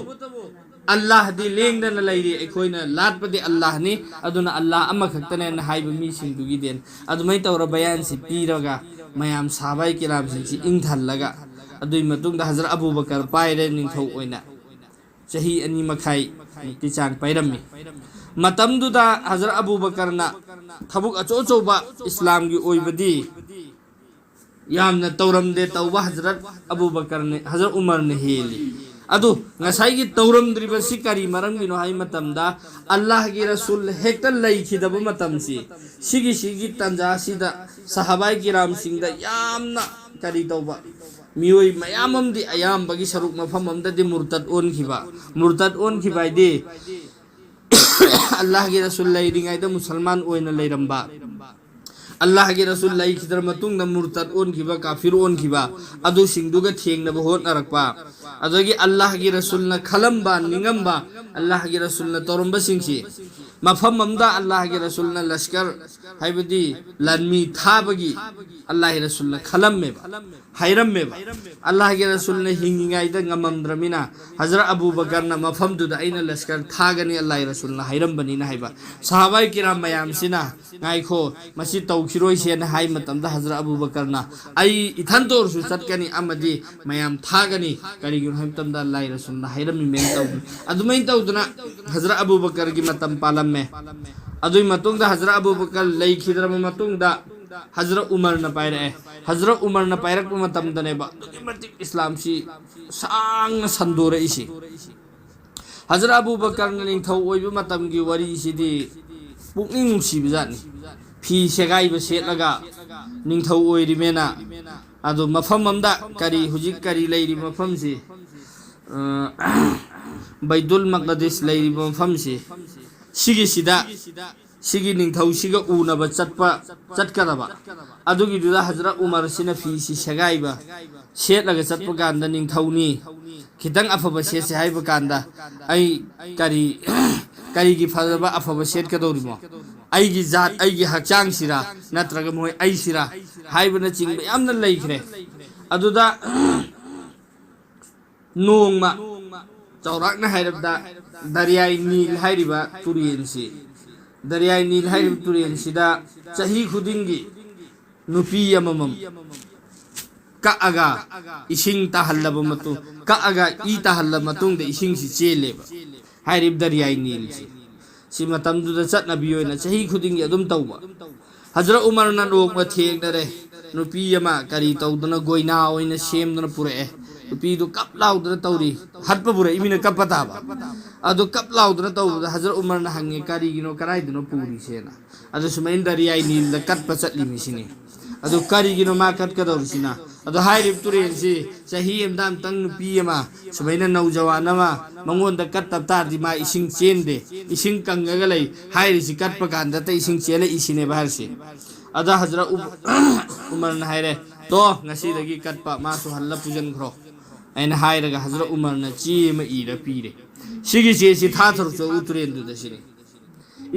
ꯑꯜꯂꯥꯍꯗꯤ ꯂꯦꯡꯗꯅ ꯂꯩꯔꯤ, ꯑꯩꯈꯣꯏꯅ ꯂꯥꯠꯄꯗꯤ ꯑꯜꯂꯥꯍꯅꯤ, ꯑꯗꯨꯅ ꯑꯜꯂꯥꯍ ꯑꯃꯈꯛꯇꯅꯦꯅ ꯍꯥꯏꯕ ꯃꯤꯁꯤꯡꯗꯨꯒꯤꯗꯤ ꯑꯗꯨꯃꯥꯏꯅ ꯇꯧꯔ ꯕꯌꯥꯟꯁꯤ ꯄꯤꯔꯒ ꯃꯌꯥꯝ ꯁꯍꯥꯕꯥꯏ ꯀꯤꯔꯥꯝꯁꯤꯡꯁꯤ ꯏꯪꯊꯍꯜꯂꯒ, ꯑꯗꯨꯒꯤ ꯃꯇꯨꯡꯗ ꯍꯖꯔꯠ ꯑꯕꯨ ꯕꯀꯔ ꯄꯥꯏꯔꯦ ꯅꯤꯡꯊꯧ ꯑꯣꯏꯅ꯫ ꯆꯍꯤ ꯑꯅꯤ ꯃꯈꯥꯏ ꯃꯨꯛꯀꯤ ꯆꯥꯡ ꯄꯥꯏꯔꯝꯃꯤ꯫ ꯃꯇꯝꯗꯨꯗ ꯍꯖꯔꯠ ꯑꯕꯨ ꯕꯀꯔꯅ ꯊꯕꯛ ꯑꯆꯧ ꯑꯆꯧꯕ ꯏꯁꯂꯥꯝꯒꯤ ꯑꯣꯏꯕꯗꯤ ꯌꯥꯝꯅ ꯇꯧꯔꯝꯗꯦ, ꯇꯧꯕ ꯍꯖꯔꯠ ꯑꯕꯨ ꯕꯀꯔꯅ, ꯍꯖꯔꯠ ꯎꯃꯔꯅ ꯍꯦꯜꯂꯤ꯫ ꯑꯗꯨ ꯉꯁꯥꯏꯒꯤ ꯇꯧꯔꯝꯗ꯭ꯔꯤꯕꯁꯤ ꯀꯔꯤ ꯃꯔꯝꯒꯤꯅꯣ ꯍꯥꯏ ꯃꯇꯝꯗ, ꯑꯜꯂꯥꯍꯒꯤ ꯔꯁꯨꯜ ꯍꯦꯛꯇ ꯂꯩꯈꯤꯗꯕ ꯃꯇꯝꯁꯤ, ꯁꯤꯒꯤ, ꯁꯤꯒꯤ ꯇꯥꯟꯖꯥꯁꯤꯗ ꯁꯍꯥꯕꯥꯏ ꯀꯤꯔꯥꯝꯁꯤꯡꯗ ꯌꯥꯝꯅ ꯀꯔꯤ ꯇꯧꯕ, ꯃꯤꯑꯣꯏ ꯃꯌꯥꯝ ꯑꯃꯗꯤ ꯑꯌꯥꯝꯕꯒꯤ ꯁꯔꯨꯛ ꯃꯐꯝ ꯑꯃꯗꯗꯤ ꯃꯨꯔꯇꯠ ꯑꯣꯟꯈꯤꯕ꯫ ꯃꯨꯔꯇꯠ ꯑꯣꯟꯈꯤꯕ ꯍꯥꯏꯗꯤ ꯑꯜꯂꯥꯍꯒꯤ ꯔꯁꯨꯜ ꯂꯩꯔꯤꯉꯩꯗ ꯃꯨꯁꯜꯃꯥꯟ ꯑꯣꯏꯅ ꯂꯩꯔꯝꯕ, ꯑꯜꯂꯥꯍꯒꯤ ꯔꯁꯨꯜ ꯂꯩꯈꯤꯗ꯭ꯔ ꯃꯇꯨꯡꯗ ꯃꯨꯔꯇꯠ ꯑꯣꯟꯈꯤꯕ, ꯀꯥꯐꯤꯔ ꯑꯣꯟꯈꯤꯕ, ꯑꯗꯨꯁꯤꯡꯗꯨꯒ ꯊꯦꯡꯅꯕ ꯍꯣꯠꯅꯔꯛꯄ꯫ ꯑꯗꯒꯤ ꯑꯜꯂꯥꯍꯒꯤ ꯔꯁꯨꯜꯅ ꯈꯜꯂꯝꯕ, ꯅꯤꯡꯉꯝꯕ, ꯑꯜꯂꯥꯍꯒꯤ ꯔꯁꯨꯜꯅ ꯇꯧꯔꯝꯕꯁꯤꯡꯁꯤ ꯃꯐꯝ ꯑꯃꯗ ꯑꯜꯂꯥꯍꯒꯤ ꯔꯁꯨꯜꯅ ꯂꯁꯀꯔ, ꯍꯥꯏꯕꯗꯤ ꯂꯥꯟꯃꯤ ꯊꯥꯕꯒꯤ ꯑꯜꯂꯥꯍꯒꯤ ꯔꯁꯨꯜꯅ ꯈꯜꯂꯝꯃꯦꯕ, ꯍꯥꯏꯔꯝꯃꯦꯕ꯫ ꯑꯜꯂꯥꯍꯒꯤ ꯔꯁꯨꯜꯅ ꯍꯤꯡꯉꯤꯉꯩꯗ ꯉꯝꯃꯝꯗ꯭ꯔꯃꯤꯅ ꯍꯖꯔꯠ ꯑꯕꯨ ꯕꯀꯔꯅ ꯃꯐꯝꯗꯨꯗ ꯑꯩꯅ ꯂꯁꯀꯔ ꯊꯥꯒꯅꯤ, ꯑꯜꯂꯥꯍꯒꯤ ꯔꯁꯨꯜꯅ ꯍꯥꯏꯔꯝꯕꯅꯤꯅ ꯍꯥꯏꯕ꯫ ꯁꯍꯥꯕꯥꯏ ꯀꯤꯔꯥꯝ ꯃꯌꯥꯝꯁꯤꯅ ꯉꯥꯏꯈꯣ, ꯃꯁꯤ ꯇꯧꯈꯤꯔꯣꯏꯁꯦꯅ ꯍꯥꯏ ꯃꯇꯝꯗ ꯍꯖꯔꯠ ꯑꯕꯨ ꯕꯀꯔꯅ ꯑꯩ ꯏꯊꯟꯇ ꯑꯣꯏꯔꯁꯨ ꯆꯠꯀꯅꯤ ꯑꯃꯗꯤ ꯃꯌꯥꯝ ꯊꯥꯒꯅꯤ, ꯀꯔꯤꯒꯤꯅꯣ ꯍꯥꯏꯕ ꯃꯇꯝꯗ ꯑꯜꯂꯥꯍꯒꯤ ꯔꯁꯨꯜꯅ ꯍꯥꯏꯔꯝꯃꯤꯃꯦꯅ ꯇꯧꯕꯅꯤ꯫ ꯑꯗꯨꯃꯥꯏꯅ ꯇꯧꯗꯅ ꯍꯖꯔꯠ ꯑꯕꯨ ꯕꯀꯔꯒꯤ ꯃꯇꯝ ꯄꯥꯜꯂꯝꯃꯦ꯫ ꯑꯗꯨꯒꯤ ꯃꯇꯨꯡꯗ ꯍꯖꯔꯠ ꯑꯕꯨ ꯕꯀꯔ ꯂꯩꯈꯤꯗ꯭ꯔꯕ ꯃꯇꯨꯡꯗ ꯍꯖꯔꯠ ꯎꯃꯔꯅ ꯄꯥꯏꯔꯛꯑꯦ꯫ ꯍꯖꯔꯠ ꯎꯃꯔꯅ ꯄꯥꯏꯔꯛꯄ ꯃꯇꯝꯗꯅꯦꯕ ꯑꯗꯨꯛꯀꯤ ꯃꯇꯤꯛ ꯏꯁꯂꯥꯝꯁꯤ ꯁꯥꯡꯅ ꯁꯟꯗꯣꯔꯛꯏꯁꯤ꯫ ꯍꯖꯔꯠ ꯑꯕꯨ ꯕꯀꯔꯅ ꯅꯤꯡꯊꯧ ꯑꯣꯏꯕ ꯃꯇꯝꯒꯤ ꯋꯥꯔꯤꯁꯤꯗꯤ ꯄꯨꯛꯅꯤꯡ ꯅꯨꯡꯁꯤꯕꯖꯥꯠꯅꯤ꯫ ꯐꯤ ꯁꯦꯒꯥꯏꯕ ꯁꯦꯠꯂꯒ ꯅꯤꯡꯊꯧ ꯑꯣꯏꯔꯤꯃꯦꯅ꯫ ꯑꯗꯣ ꯃꯐꯝ ꯑꯝꯗ, ꯀꯔꯤ, ꯍꯧꯖꯤꯛ ꯀꯔꯤ ꯂꯩꯔꯤꯕ ꯃꯐꯝꯁꯤ, ꯑ, ꯕꯩꯇꯨꯜ ꯃꯛꯗꯤꯁ ꯂꯩꯔꯤꯕ ꯃꯐꯝꯁꯤ, ꯁꯤꯒꯤꯁꯤꯗ, ꯁꯤꯒꯤ ꯅꯤꯡꯊꯧꯁꯤꯒ ꯎꯅꯕ ꯆꯠꯄ, ꯆꯠꯀꯗꯕ꯫ ꯑꯗꯨꯒꯤꯗꯨꯗ ꯍꯖꯔꯠ ꯎꯃꯔꯁꯤꯅ ꯐꯤꯁꯤ ꯁꯦꯒꯥꯏꯕ ꯁꯦꯠꯂꯒ ꯆꯠꯄ ꯀꯥꯟꯗ, ꯅꯤꯡꯊꯧꯅꯤ, ꯈꯤꯇꯪ ꯑꯐꯕ ꯁꯦꯠꯁꯦ ꯍꯥꯏꯕ ꯀꯥꯟꯗ, ꯑꯩ ꯀꯔꯤ, ꯀꯔꯤꯒꯤ ꯐꯖꯕ ꯑꯐꯕ ꯁꯦꯠꯀꯗꯧꯔꯤꯃꯣ? ꯑꯩꯒꯤ ꯖꯥꯠ, ꯑꯩꯒꯤ ꯍꯛꯆꯥꯡꯁꯤꯔꯥ, ꯅꯠꯇ꯭ꯔꯒ ꯃꯣꯏ ꯑꯩꯁꯤꯔꯥ ꯍꯥꯏꯕꯅꯆꯤꯡꯕ ꯌꯥꯝꯅ ꯂꯩꯈ꯭ꯔꯦ꯫ ꯑꯗꯨꯗ ꯅꯣꯡꯃ, ꯆꯥꯎꯔꯥꯛꯅ ꯍꯥꯏꯔꯕꯗ, ꯗꯔꯤꯌꯥꯏ ꯅꯤꯜ ꯍꯥꯏꯔꯤꯕ ꯇꯨꯔꯦꯟꯁꯤ, ꯗꯔꯤꯌꯥꯏ ꯅꯤꯜ ꯍꯥꯏꯔꯤꯕ ꯇꯨꯔꯦꯟꯁꯤꯗ ꯆꯍꯤ ꯈꯨꯗꯤꯡꯒꯤ ꯅꯨꯄꯤ ꯑꯃꯃꯝ ꯀꯛꯑꯒ ꯏꯁꯤꯡ ꯇꯥꯍꯜꯂꯕ ꯃꯇꯨꯡ, ꯀꯛꯑꯒ ꯏ ꯇꯥꯍꯜꯂꯕ ꯃꯇꯨꯡꯗ ꯏꯁꯤꯡꯁꯤ ꯆꯦꯜꯂꯦꯕ꯫ ꯍꯥꯏꯔꯤꯕ ꯗꯔꯤꯌꯥꯏ ꯅꯤꯜꯁꯤ, ꯁꯤ ꯃꯇꯝꯗꯨꯗ ꯆꯠꯅꯕꯤ ꯑꯣꯏꯅ ꯆꯍꯤ ꯈꯨꯗꯤꯡꯒꯤ ꯑꯗꯨꯝ ꯇꯧꯕ꯫ ꯍꯖꯔꯠ ꯎꯃꯔꯅ ꯅꯣꯡꯃ ꯊꯦꯡꯅꯔꯦ, ꯅꯨꯄꯤ ꯑꯃ ꯀꯔꯤ ꯇꯧꯗꯅ ꯒꯣꯏꯅꯥ ꯑꯣꯏꯅ ꯁꯦꯝꯗꯨꯅ ꯄꯨꯔꯛꯑꯦ꯫ ꯅꯨꯄꯤꯗꯨ ꯀꯞ ꯂꯥꯎꯗꯅ ꯇꯧꯔꯤ, ꯍꯠꯄ ꯄꯨꯔꯛꯏ ꯃꯤꯅ ꯀꯞꯄ ꯇꯥꯕ꯫ ꯑꯗꯨ ꯀꯞ ꯂꯥꯎꯗꯅ ꯇꯧꯕꯗ ꯍꯖꯔꯠ ꯎꯃꯔꯅ ꯍꯪꯉꯦ, "ꯀꯔꯤꯒꯤꯅꯣ, ꯀꯗꯥꯏꯗꯅꯣ ꯄꯨꯔꯤꯁꯦꯅ?" ꯑꯗꯨ ꯁꯨꯃꯥꯏꯅ ꯗꯔꯤꯌꯥꯏ ꯅꯤꯜꯗ ꯀꯠꯄ ꯆꯠꯂꯤ ꯃꯤꯁꯤꯅꯤ꯫ ꯑꯗꯨ ꯀꯔꯤꯒꯤꯅꯣ ꯃꯥ ꯀꯠꯀꯗꯧꯔꯤꯁꯤꯅ? ꯑꯗꯣ ꯍꯥꯏꯔꯤꯕ ꯇꯨꯔꯦꯜꯁꯤ ꯆꯍꯤ ꯑꯃꯗ ꯑꯃꯇꯪ ꯅꯨꯄꯤ ꯑꯃ, ꯁꯨꯃꯥꯏꯅ ꯅꯧꯖꯋꯥꯟ ꯑꯃ ꯃꯉꯣꯟꯗ ꯀꯠꯇꯕ ꯇꯥꯔꯗꯤ ꯃꯥ ꯏꯁꯤꯡ ꯆꯦꯟꯗꯦ, ꯏꯁꯤꯡ ꯀꯪꯉꯒ ꯂꯩ ꯍꯥꯏꯔꯤꯁꯤ ꯀꯠꯄ ꯀꯥꯟꯗꯇ ꯏꯁꯤꯡ ꯆꯦꯜꯂꯛꯏꯁꯤꯅꯦꯕ ꯍꯥꯏꯔꯤꯁꯤ꯫ ꯑꯗ ꯍꯖꯔꯠ ꯎ-, ꯎꯃꯔꯅ ꯍꯥꯏꯔꯦ, "ꯇꯣ, ꯉꯁꯤꯗꯒꯤ ꯀꯠꯄ ꯃꯥꯁꯨ ꯍꯜꯂ ꯄꯨꯁꯤꯟꯈ꯭ꯔꯣ" ꯍꯥꯏꯅ ꯍꯥꯏꯔꯒ ꯍꯖꯔꯠ ꯎꯃꯔꯅ ꯆꯦ ꯑꯃ ꯏꯔ ꯄꯤꯔꯦ꯫ ꯁꯤꯒꯤ ꯆꯦꯁꯤ ꯊꯥꯊꯔꯨ ꯆꯠꯂꯨ ꯇꯨꯔꯦꯜꯗꯨꯗ ꯁꯤꯅꯤ꯫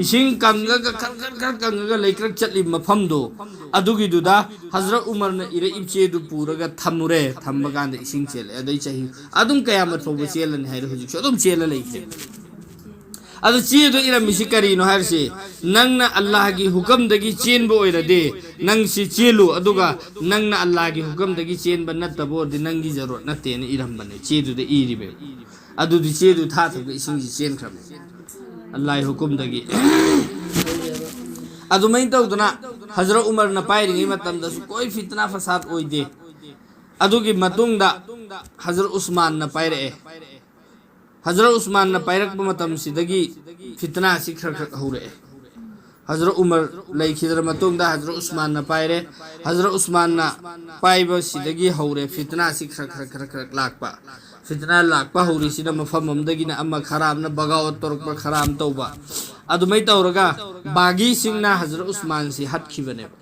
ꯏꯁꯤꯡ ꯀꯪꯉꯒ ꯈꯔ ꯈꯔ ꯈꯔ ꯀꯪꯉꯒ ꯂꯩꯀ꯭ꯔꯛ ꯆꯠꯂꯤꯕ ꯃꯐꯝꯗꯣ, ꯑꯗꯨꯒꯤꯗꯨꯗ ꯍꯖꯔꯠ ꯎꯃꯔꯅ ꯏꯔꯛꯏꯕ ꯆꯦꯗꯨ ꯄꯨꯔꯒ ꯊꯝꯃꯨꯔꯦ꯫ ꯊꯝꯕ ꯀꯥꯟꯗ ꯏꯁꯤꯡ ꯆꯦꯜꯂꯦ꯫ ꯑꯗꯩ ꯆꯍꯤ ꯑꯗꯨꯝ ꯀꯌꯥꯃꯠ ꯐꯥꯎꯕ ꯆꯦꯜꯂꯅꯤ ꯍꯥꯏꯔꯦ, ꯍꯧꯖꯤꯛꯁꯨ ꯑꯗꯨꯝ ꯆꯦꯜꯂ ꯂꯩꯈ꯭ꯔꯦ꯫ ꯑꯗꯨ ꯆꯦꯗꯣ ꯏꯔꯝꯃꯤꯁꯤ ꯀꯔꯤꯅꯣ ꯍꯥꯏꯔꯤꯁꯤ, ꯅꯪꯅ ꯑꯜꯂꯥꯍꯒꯤ ꯍꯨꯀꯝꯗꯒꯤ ꯆꯦꯟꯕ ꯑꯣꯏꯔꯗꯤ ꯅꯪꯁꯤ ꯆꯦꯜꯂꯨ, ꯑꯗꯨꯒ ꯅꯪꯅ ꯑꯜꯂꯥꯍꯒꯤ ꯍꯨꯀꯝꯗꯒꯤ ꯆꯦꯟꯕ ꯅꯠꯇꯕ ꯑꯣꯏꯔꯗꯤ ꯅꯪꯒꯤ ꯖꯔꯨꯔꯠ ꯅꯠꯇꯦꯅ ꯏꯔꯝꯕꯅꯦ꯫ ꯆꯦꯗꯨꯗ ꯏꯔꯤꯕ꯫ ꯑꯗꯨꯗꯤ ꯆꯦꯗꯨ ꯊꯥꯊꯕ ꯏꯁꯤꯡꯁꯤ ꯆꯦꯟꯈ꯭ꯔꯕꯅꯤ ꯑꯜꯂꯥꯍꯒꯤ ꯍꯨꯀꯨꯝꯗꯒꯤ꯫ ꯑꯗꯨꯃꯥꯏꯅ ꯇꯧꯗꯅ ꯍꯖꯔꯠ ꯎꯃꯔꯅ ꯄꯥꯏꯔꯤꯉꯩ ꯃꯇꯝꯗꯁꯨ ꯀꯣꯏ ꯐꯤꯇꯅꯥ ꯐꯁꯥꯗ ꯑꯣꯏꯗꯦ꯫ ꯑꯗꯨꯒꯤ ꯃꯇꯨꯡꯗ ꯍꯖꯔꯠ ꯎꯁꯃꯥꯟꯅ ꯄꯥꯏꯔꯛꯑꯦ꯫ ꯍꯖꯔꯠ ꯎꯁꯃꯥꯟꯅ ꯄꯥꯏꯔꯛꯄ ꯃꯇꯝꯁꯤꯗꯒꯤ ꯐꯤꯇꯅꯥꯁꯤ ꯈꯔ ꯈꯔ ꯍꯧꯔꯛꯑꯦ꯫ ꯍꯖꯔꯠ ꯎꯃꯔ ꯂꯩꯈꯤꯗ꯭ꯔ ꯃꯇꯨꯡꯗ ꯍꯖꯔꯠ ꯎꯁꯃꯥꯟꯅ ꯄꯥꯏꯔꯦ꯫ ꯍꯖꯔꯠ ꯎꯁꯃꯥꯟꯅ ꯄꯥꯏꯕꯁꯤꯗꯒꯤ ꯍꯧꯔꯦ ꯐꯤꯇꯅꯥꯁꯤ ꯈꯔ ꯈꯔ ꯈꯔ ꯈꯔ ꯂꯥꯛꯄ꯫ ꯐꯤꯇꯅꯥ ꯂꯥꯛꯄ ꯍꯧꯔꯤꯁꯤꯅ ꯃꯐꯝ ꯑꯃꯗꯒꯤꯅ ꯑꯃ, ꯈꯔ ꯑꯃꯅ ꯕꯒꯥꯋꯠ ꯇꯧꯔꯛꯄ, ꯈꯔ ꯑꯃ ꯇꯧꯕ꯫ ꯑꯗꯨꯃꯥꯏꯅ ꯇꯧꯔꯒ ꯕꯥꯒꯤꯁꯤꯡꯅ ꯍꯖꯔꯠ ꯎꯁꯃꯥꯟꯁꯤ ꯍꯠꯈꯤꯕꯅꯦꯕ꯫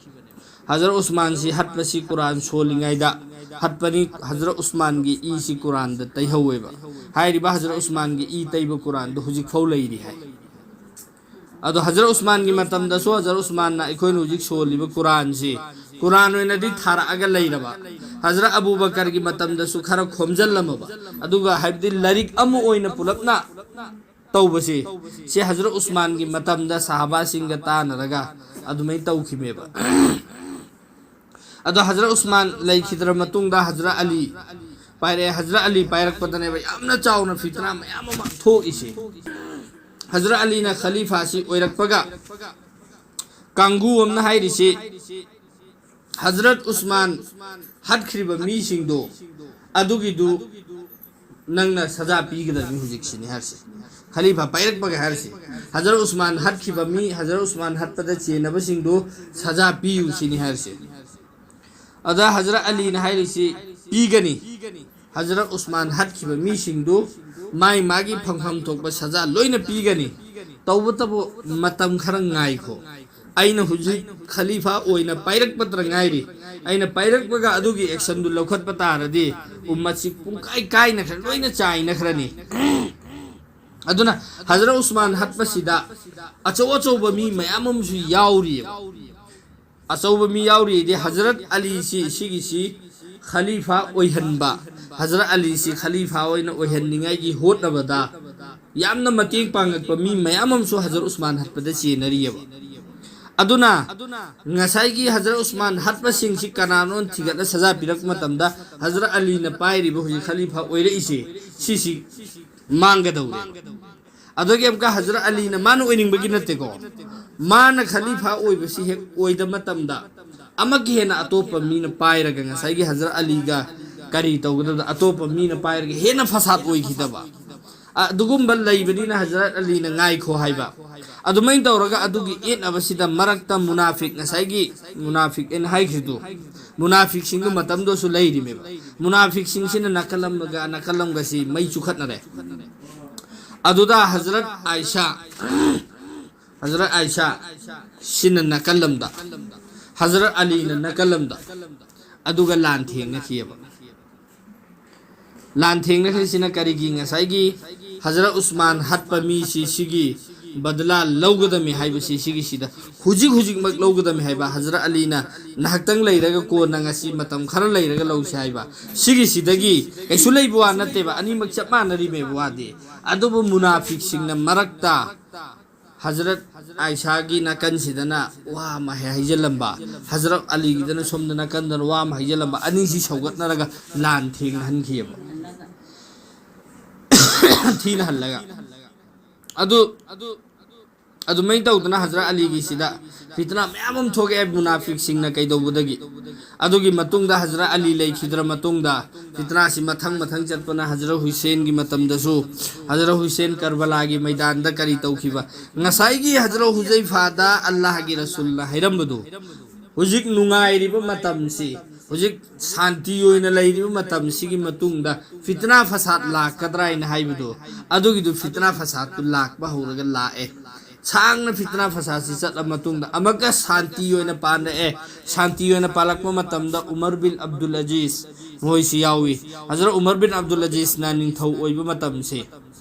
ꯍꯖꯔꯠ ꯎꯁꯃꯥꯟꯁꯤ ꯍꯠꯄꯁꯤ ꯀꯨꯔꯥꯟ ꯁꯣꯜꯂꯤꯉꯩꯗ ꯍꯠꯄꯅꯤ꯫ ꯍꯖꯔꯠ ꯎꯁꯃꯥꯟꯒꯤ ꯏꯁꯤ ꯀꯨꯔꯥꯟꯗ ꯇꯩꯍꯧꯋꯦꯕ꯫ ꯍꯥꯏꯔꯤꯕ ꯍꯖꯔꯠ ꯎꯁꯃꯥꯟꯒꯤ ꯏ ꯇꯩꯕ ꯀꯨꯔꯥꯟꯗꯣ ꯍꯧꯖꯤꯛꯐꯥꯎ ꯂꯩꯔꯤ ꯍꯥꯏ꯫ ꯑꯗꯣ ꯍꯖꯔꯠ ꯎꯁꯃꯥꯟꯒꯤ ꯃꯇꯝꯗꯁꯨ ꯍꯖꯔꯠ ꯎꯁꯃꯥꯟꯅ ꯑꯩꯈꯣꯏꯅ ꯍꯧꯖꯤꯛ ꯁꯣꯜꯂꯤꯕ ꯀꯨꯔꯥꯟꯁꯤ ꯀꯨꯔꯥꯟ ꯑꯣꯏꯅꯗꯤ ꯊꯥꯔꯛꯑꯒ ꯂꯩꯔꯕ꯫ ꯍꯖꯔꯠ ꯑꯕꯨ ꯕꯀꯔꯒꯤ ꯃꯇꯝꯗꯁꯨ ꯈꯔ ꯈꯣꯝꯖꯤꯜꯂꯝꯃꯕ꯫ ꯑꯗꯨꯒ ꯍꯥꯏꯕꯗꯤ ꯂꯥꯏꯔꯤꯛ ꯑꯃ ꯑꯣꯏꯅ ꯄꯨꯂꯞꯅ ꯇꯧꯕꯁꯤ, ꯁꯤ ꯍꯖꯔꯠ ꯎꯁꯃꯥꯟꯒꯤ ꯃꯇꯝꯗ ꯁꯍꯥꯕꯥꯁꯤꯡꯒ ꯇꯥꯟꯅꯔꯒ ꯑꯗꯨꯃꯥꯏꯅ ꯇꯧꯈꯤꯕꯅꯦꯕ꯫ ꯑꯗꯣ ꯍꯖꯔꯠ ꯎꯁꯃꯥꯟ ꯂꯩꯈꯤꯗ꯭ꯔ ꯃꯇꯨꯡꯗ ꯍꯖꯔꯠ ꯑꯂꯤ ꯄꯥꯏꯔꯛꯑꯦ꯫ ꯍꯖꯔꯠ ꯑꯂꯤ ꯄꯥꯏꯔꯛꯄꯗꯅꯦꯕ ꯌꯥꯝꯅ ꯆꯥꯎꯅ ꯐꯤꯇꯅꯥ ꯃꯌꯥꯝ ꯑꯃ ꯊꯣꯛꯏꯁꯦ꯫ ꯍꯖꯔꯠ ꯑꯂꯤꯅ ꯈꯂꯤꯐꯥꯁꯤ ꯑꯣꯏꯔꯛꯄꯒ ꯀꯥꯡꯕꯨ ꯑꯃꯅ ꯍꯥꯏꯔꯤꯁꯤ, ꯍꯖꯔꯠ ꯎꯁꯃꯥꯟ ꯍꯠꯈ꯭ꯔꯤꯕ ꯃꯤꯁꯤꯡꯗꯣ, ꯑꯗꯨꯒꯤꯗꯨ ꯅꯪꯅ ꯁꯖꯥ ꯄꯤꯒꯗꯕꯅꯤ ꯍꯧꯖꯤꯛꯁꯤꯅꯤ ꯍꯥꯏꯔꯤꯁꯦ꯫ ꯈꯂꯤꯐꯥ ꯄꯥꯏꯔꯛꯄꯒ ꯍꯥꯏꯔꯤꯁꯦ, ꯍꯖꯔꯠ ꯎꯁꯃꯥꯟ ꯍꯠꯈꯤꯕ ꯃꯤ, ꯍꯖꯔꯠ ꯎꯁꯃꯥꯟ ꯍꯠꯄꯗ ꯆꯦꯟꯅꯕꯁꯤꯡꯗꯨ ꯁꯖꯥ ꯄꯤꯌꯨ ꯁꯤꯅꯤ ꯍꯥꯏꯔꯤꯁꯦ꯫ ꯑꯗ ꯍꯖꯔꯠ ꯑꯂꯤꯅ ꯍꯥꯏꯔꯤꯁꯤ, ꯄꯤꯒꯅꯤ꯫ ꯍꯖꯔꯠ ꯎꯁꯃꯥꯟ ꯍꯠꯈꯤꯕ ꯃꯤꯁꯤꯡꯗꯨ ꯃꯥꯏ ꯃꯥꯒꯤ ꯐꯪꯐꯝ ꯊꯣꯛꯄ ꯁꯖꯥ ꯂꯣꯏꯅ ꯄꯤꯒꯅꯤ꯫ ꯇꯧꯕꯇꯕꯨ ꯃꯇꯝ ꯈꯔ ꯉꯥꯏꯈꯣ꯫ ꯑꯩꯅ ꯍꯧꯖꯤꯛ ꯈꯂꯤꯐꯥ ꯑꯣꯏꯅ ꯄꯥꯏꯔꯛꯄꯇ ꯉꯥꯏꯔꯤ꯫ ꯑꯩꯅ ꯄꯥꯏꯔꯛꯄꯒ ꯑꯗꯨꯒꯤ ꯑꯦꯛꯁꯟꯗꯨ ꯂꯧꯈꯠꯄ ꯇꯥꯔꯗꯤ ꯎꯝꯃꯠꯁꯤ ꯄꯨꯡꯀꯥꯏ ꯀꯥꯏꯅꯈ꯭ꯔ-, ꯂꯣꯏꯅ ꯆꯥꯏꯅꯈ꯭ꯔꯅꯤ꯫ ꯑꯗꯨꯅ ꯍꯖꯔꯠ ꯎꯁꯃꯥꯟ ꯍꯠꯄꯁꯤꯗ ꯑꯆꯧ ꯑꯆꯧꯕ ꯃꯤ ꯃꯌꯥꯝ ꯑꯃꯁꯨ ꯌꯥꯎꯔꯤꯑꯕ꯫ ꯑꯆꯧꯕ ꯃꯤ ꯌꯥꯎꯔꯤꯗꯤ ꯍꯖꯔꯠ ꯑꯂꯤꯁꯤ, ꯁꯤꯒꯤꯁꯤ ꯈꯂꯤꯐꯥ ꯑꯣꯏꯍꯟꯕ, ꯍꯖꯔꯠ ꯑꯂꯤꯁꯤ ꯈꯂꯤꯐꯥ ꯑꯣꯏꯅ ꯑꯣꯏꯍꯟꯅꯤꯡꯉꯥꯏꯒꯤ ꯍꯣꯠꯅꯕꯗ ꯌꯥꯝꯅ ꯃꯇꯦꯡ ꯄꯥꯡꯉꯛꯄ ꯃꯤ ꯃꯌꯥꯝ ꯑꯃꯁꯨ ꯍꯖꯔꯠ ꯎꯁꯃꯥꯟ ꯍꯠꯄꯗ ꯆꯦꯟꯅꯔꯤꯑꯕ꯫ ꯑꯗꯨꯅ ꯉꯁꯥꯏꯒꯤ ꯍꯖꯔꯠ ꯎꯁꯃꯥꯟ ꯍꯠꯄꯁꯤꯡꯁꯤ ꯀꯅꯥꯅꯣ ꯊꯤꯒꯠꯂ ꯁꯖꯥ ꯄꯤꯔꯛꯄ ꯃꯇꯝꯗ ꯍꯖꯔꯠ ꯑꯂꯤꯅ ꯄꯥꯏꯔꯤꯕ ꯍꯧꯖꯤꯛ ꯈꯂꯤꯐꯥ ꯑꯣꯏꯔꯛꯏꯁꯦ, ꯁꯤꯁꯤ ꯃꯥꯡꯒꯗꯧꯔꯦ꯫ ꯑꯗꯨꯒꯤ ꯑꯃꯨꯛꯀ ꯍꯖꯔꯠ ꯑꯂꯤꯅ ꯃꯥꯅ ꯑꯣꯏꯅꯤꯡꯕꯒꯤ ꯅꯠꯇꯦꯀꯣ, ꯃꯥꯅ ꯈꯂꯤꯐꯥ ꯑꯣꯏꯕꯁꯤ ꯍꯦꯛ ꯑꯣꯏꯗ ꯃꯇꯝꯗ ꯑꯃꯒꯤ ꯍꯦꯟꯅ ꯑꯇꯣꯞꯄ ꯃꯤꯅ ꯄꯥꯏꯔꯒ ꯉꯁꯥꯏꯒꯤ ꯍꯖꯔꯠ ꯑꯂꯤꯒ ꯀꯔꯤ ꯇꯧꯒꯗꯕꯗ ꯑꯇꯣꯞꯄ ꯃꯤꯅ ꯄꯥꯏꯔꯒ ꯍꯦꯟꯅ ꯐꯁꯥꯗ ꯑꯣꯏꯈꯤꯗꯕ꯫ ꯑꯗꯨꯒꯨꯝꯕ ꯂꯩꯕꯅꯤꯅ ꯍꯖꯔꯠ ꯑꯂꯤꯅ ꯉꯥꯏꯈꯣ ꯍꯥꯏꯕ꯫ ꯑꯗꯨꯃꯥꯏꯅ ꯇꯧꯔꯒ ꯑꯗꯨꯒꯤ ꯌꯦꯠꯅꯕꯁꯤꯗ ꯃꯔꯛꯇ ꯃꯨꯅꯥꯐꯤꯛ, ꯉꯁꯥꯏꯒꯤ ꯃꯨꯅꯥꯐꯤꯛ ꯑꯩꯅ ꯍꯥꯏꯈ꯭ꯔꯤꯗꯨ, ꯃꯨꯅꯥꯐꯤꯛꯁꯤꯡꯗꯨ ꯃꯇꯝꯗꯨꯁꯨ ꯂꯩꯔꯤꯃꯦꯕ꯫ ꯃꯨꯅꯥꯐꯤꯛꯁꯤꯡꯁꯤꯅ ꯅꯥꯀꯜ ꯑꯃꯒ ꯅꯥꯀꯜ ꯑꯃꯒꯁꯤ ꯃꯩ ꯆꯨꯈꯠꯅꯔꯦ꯫ ꯑꯗꯨꯗ ꯍꯖꯔꯠ ꯑꯥꯏꯁꯥ, ꯍꯖꯔꯠ ꯑꯥꯏꯁꯥ ꯁꯤꯅ ꯅꯥꯀꯜ ꯑꯃꯗ, ꯍꯖꯔꯠ ꯑꯂꯤꯅ ꯅꯥꯀꯜ ꯑꯃꯗ, ꯑꯗꯨꯒ ꯂꯥꯟ ꯊꯦꯡꯅꯈꯤꯑꯕ꯫ ꯂꯥꯟ ꯊꯦꯡꯅꯈ꯭ꯔꯤꯁꯤꯅ ꯀꯔꯤꯒꯤ? ꯉꯁꯥꯏꯒꯤ ꯍꯖꯔꯠ ꯎꯁꯃꯥꯟ ꯍꯠꯄ ꯃꯤꯁꯤ, ꯁꯤꯒꯤ ꯕꯗꯂꯥ ꯂꯧꯒꯗꯕꯅꯤ ꯍꯥꯏꯕꯁꯤ, ꯁꯤꯒꯤꯁꯤꯗ ꯍꯧꯖꯤꯛ ꯍꯧꯖꯤꯛꯃꯛ ꯂꯧꯒꯗꯕꯅꯤ ꯍꯥꯏꯕ꯫ ꯍꯖꯔꯠ ꯑꯂꯤꯅ ꯉꯥꯏꯍꯥꯛꯇꯪ ꯂꯩꯔꯒ, ꯀꯣꯟꯅ ꯉꯁꯤ ꯃꯇꯝ ꯈꯔ ꯂꯩꯔꯒ ꯂꯧꯁꯤ ꯍꯥꯏꯕ, ꯁꯤꯒꯤꯁꯤꯗꯒꯤ ꯀꯩꯁꯨ ꯂꯩꯕ ꯋꯥ ꯅꯠꯇꯦꯕ, ꯑꯅꯤꯃꯛ ꯆꯞ ꯃꯥꯟꯅꯔꯤꯃꯦꯕ ꯋꯥꯗꯤ꯫ ꯑꯗꯨꯕꯨ ꯃꯨꯅꯥꯐꯤꯛꯁꯤꯡꯅ ꯃꯔꯛꯇ ꯍꯖꯔꯠ ꯑꯥꯏꯁꯥꯒꯤ ꯅꯥꯀꯟꯁꯤꯗꯅ ꯋꯥ ꯑꯃ ꯍꯥꯏꯖꯤꯜꯂꯝꯕ, ꯍꯖꯔꯠ ꯑꯂꯤꯒꯤꯗꯅ ꯁꯣꯝꯗ ꯅꯥꯀꯟꯗꯅ ꯋꯥ ꯑꯃ ꯍꯥꯏꯖꯤꯜꯂꯝꯕ, ꯑꯅꯤꯁꯤ ꯁꯧꯒꯠꯅꯔꯒ ꯂꯥꯟ ꯊꯦꯡꯅꯍꯟꯈꯤꯑꯕ꯫ ꯊꯤꯅ ꯍꯜꯂꯒ꯫ ꯑꯗꯨ, ꯑꯗꯨꯃꯥꯏꯅ ꯇꯧꯗꯅ ꯍꯖꯔꯠ ꯑꯂꯤꯒꯤꯁꯤꯗ ꯐꯤꯇꯅꯥ ꯃꯌꯥꯝ ꯑꯃ ꯊꯣꯛꯑꯦ ꯃꯨꯅꯥꯐꯤꯛꯁꯤꯡꯅ ꯀꯩꯗꯧꯕꯗꯒꯤ꯫ ꯑꯗꯨꯒꯤ ꯃꯇꯨꯡꯗ ꯍꯖꯔꯠ ꯑꯂꯤ ꯂꯩꯈꯤꯗ꯭ꯔ ꯃꯇꯨꯡꯗ ꯐꯤꯇꯅꯥꯁꯤ ꯃꯊꯪ ꯃꯊꯪ ꯆꯠꯄꯅ ꯍꯖꯔꯠ ꯍꯨꯏꯁꯦꯟꯒꯤ ꯃꯇꯝꯗꯁꯨ, ꯍꯖꯔꯠ ꯍꯨꯏꯁꯦꯟ ꯀꯔꯕꯂꯥꯒꯤ ꯃꯩꯗꯥꯟꯗ ꯀꯔꯤ ꯇꯧꯈꯤꯕ? ꯉꯁꯥꯏꯒꯤ ꯍꯖꯔꯠ ꯍꯨꯖꯩꯐꯥꯗ ꯑꯜꯂꯥꯍꯒꯤ ꯔꯁꯨꯜꯅ ꯍꯥꯏꯔꯝꯕꯗꯨ, ꯍꯧꯖꯤꯛ ꯅꯨꯡꯉꯥꯏꯔꯤꯕ ꯃꯇꯝꯁꯤ, ꯍꯧꯖꯤꯛ ꯁꯥꯟꯇꯤ ꯑꯣꯏꯅ ꯂꯩꯔꯤꯕ ꯃꯇꯝꯁꯤꯒꯤ ꯃꯇꯨꯡꯗ ꯐꯤꯇꯅꯥ ꯐꯁꯥꯗ ꯂꯥꯛꯀꯗ꯭ꯔꯥ ꯍꯥꯏꯅ ꯍꯥꯏꯕꯗꯨ, ꯑꯗꯨꯒꯤꯗꯨ ꯐꯤꯇꯅꯥ ꯐꯁꯥꯗꯇꯨ ꯂꯥꯛꯄ ꯍꯧꯔꯒ ꯂꯥꯛꯑꯦ꯫ ꯁꯥꯡꯅ ꯐꯤꯇꯅꯥ ꯐꯁꯥꯗꯁꯤ ꯆꯠꯂ ꯃꯇꯨꯡꯗ ꯑꯃꯨꯛꯀ ꯁꯥꯟꯇꯤ ꯑꯣꯏꯅ ꯄꯥꯟꯂꯛꯑꯦ꯫ ꯁꯥꯟꯇꯤ ꯑꯣꯏꯅ ꯄꯥꯜꯂꯛꯄ ꯃꯇꯝꯗ ꯎꯃꯔ ꯕꯤꯟ ꯑꯕꯗꯨꯜ ꯑꯖꯤꯖ ꯃꯈꯣꯏꯁꯤ ꯌꯥꯎꯏ꯫ ꯍꯖꯔꯠ ꯎꯃꯔ ꯕꯤꯟ ꯑꯕꯗꯨꯜ ꯑꯖꯤꯖꯅ ꯅꯤꯡꯊꯧ ꯑꯣꯏꯕ ꯃꯇꯝꯁꯦ,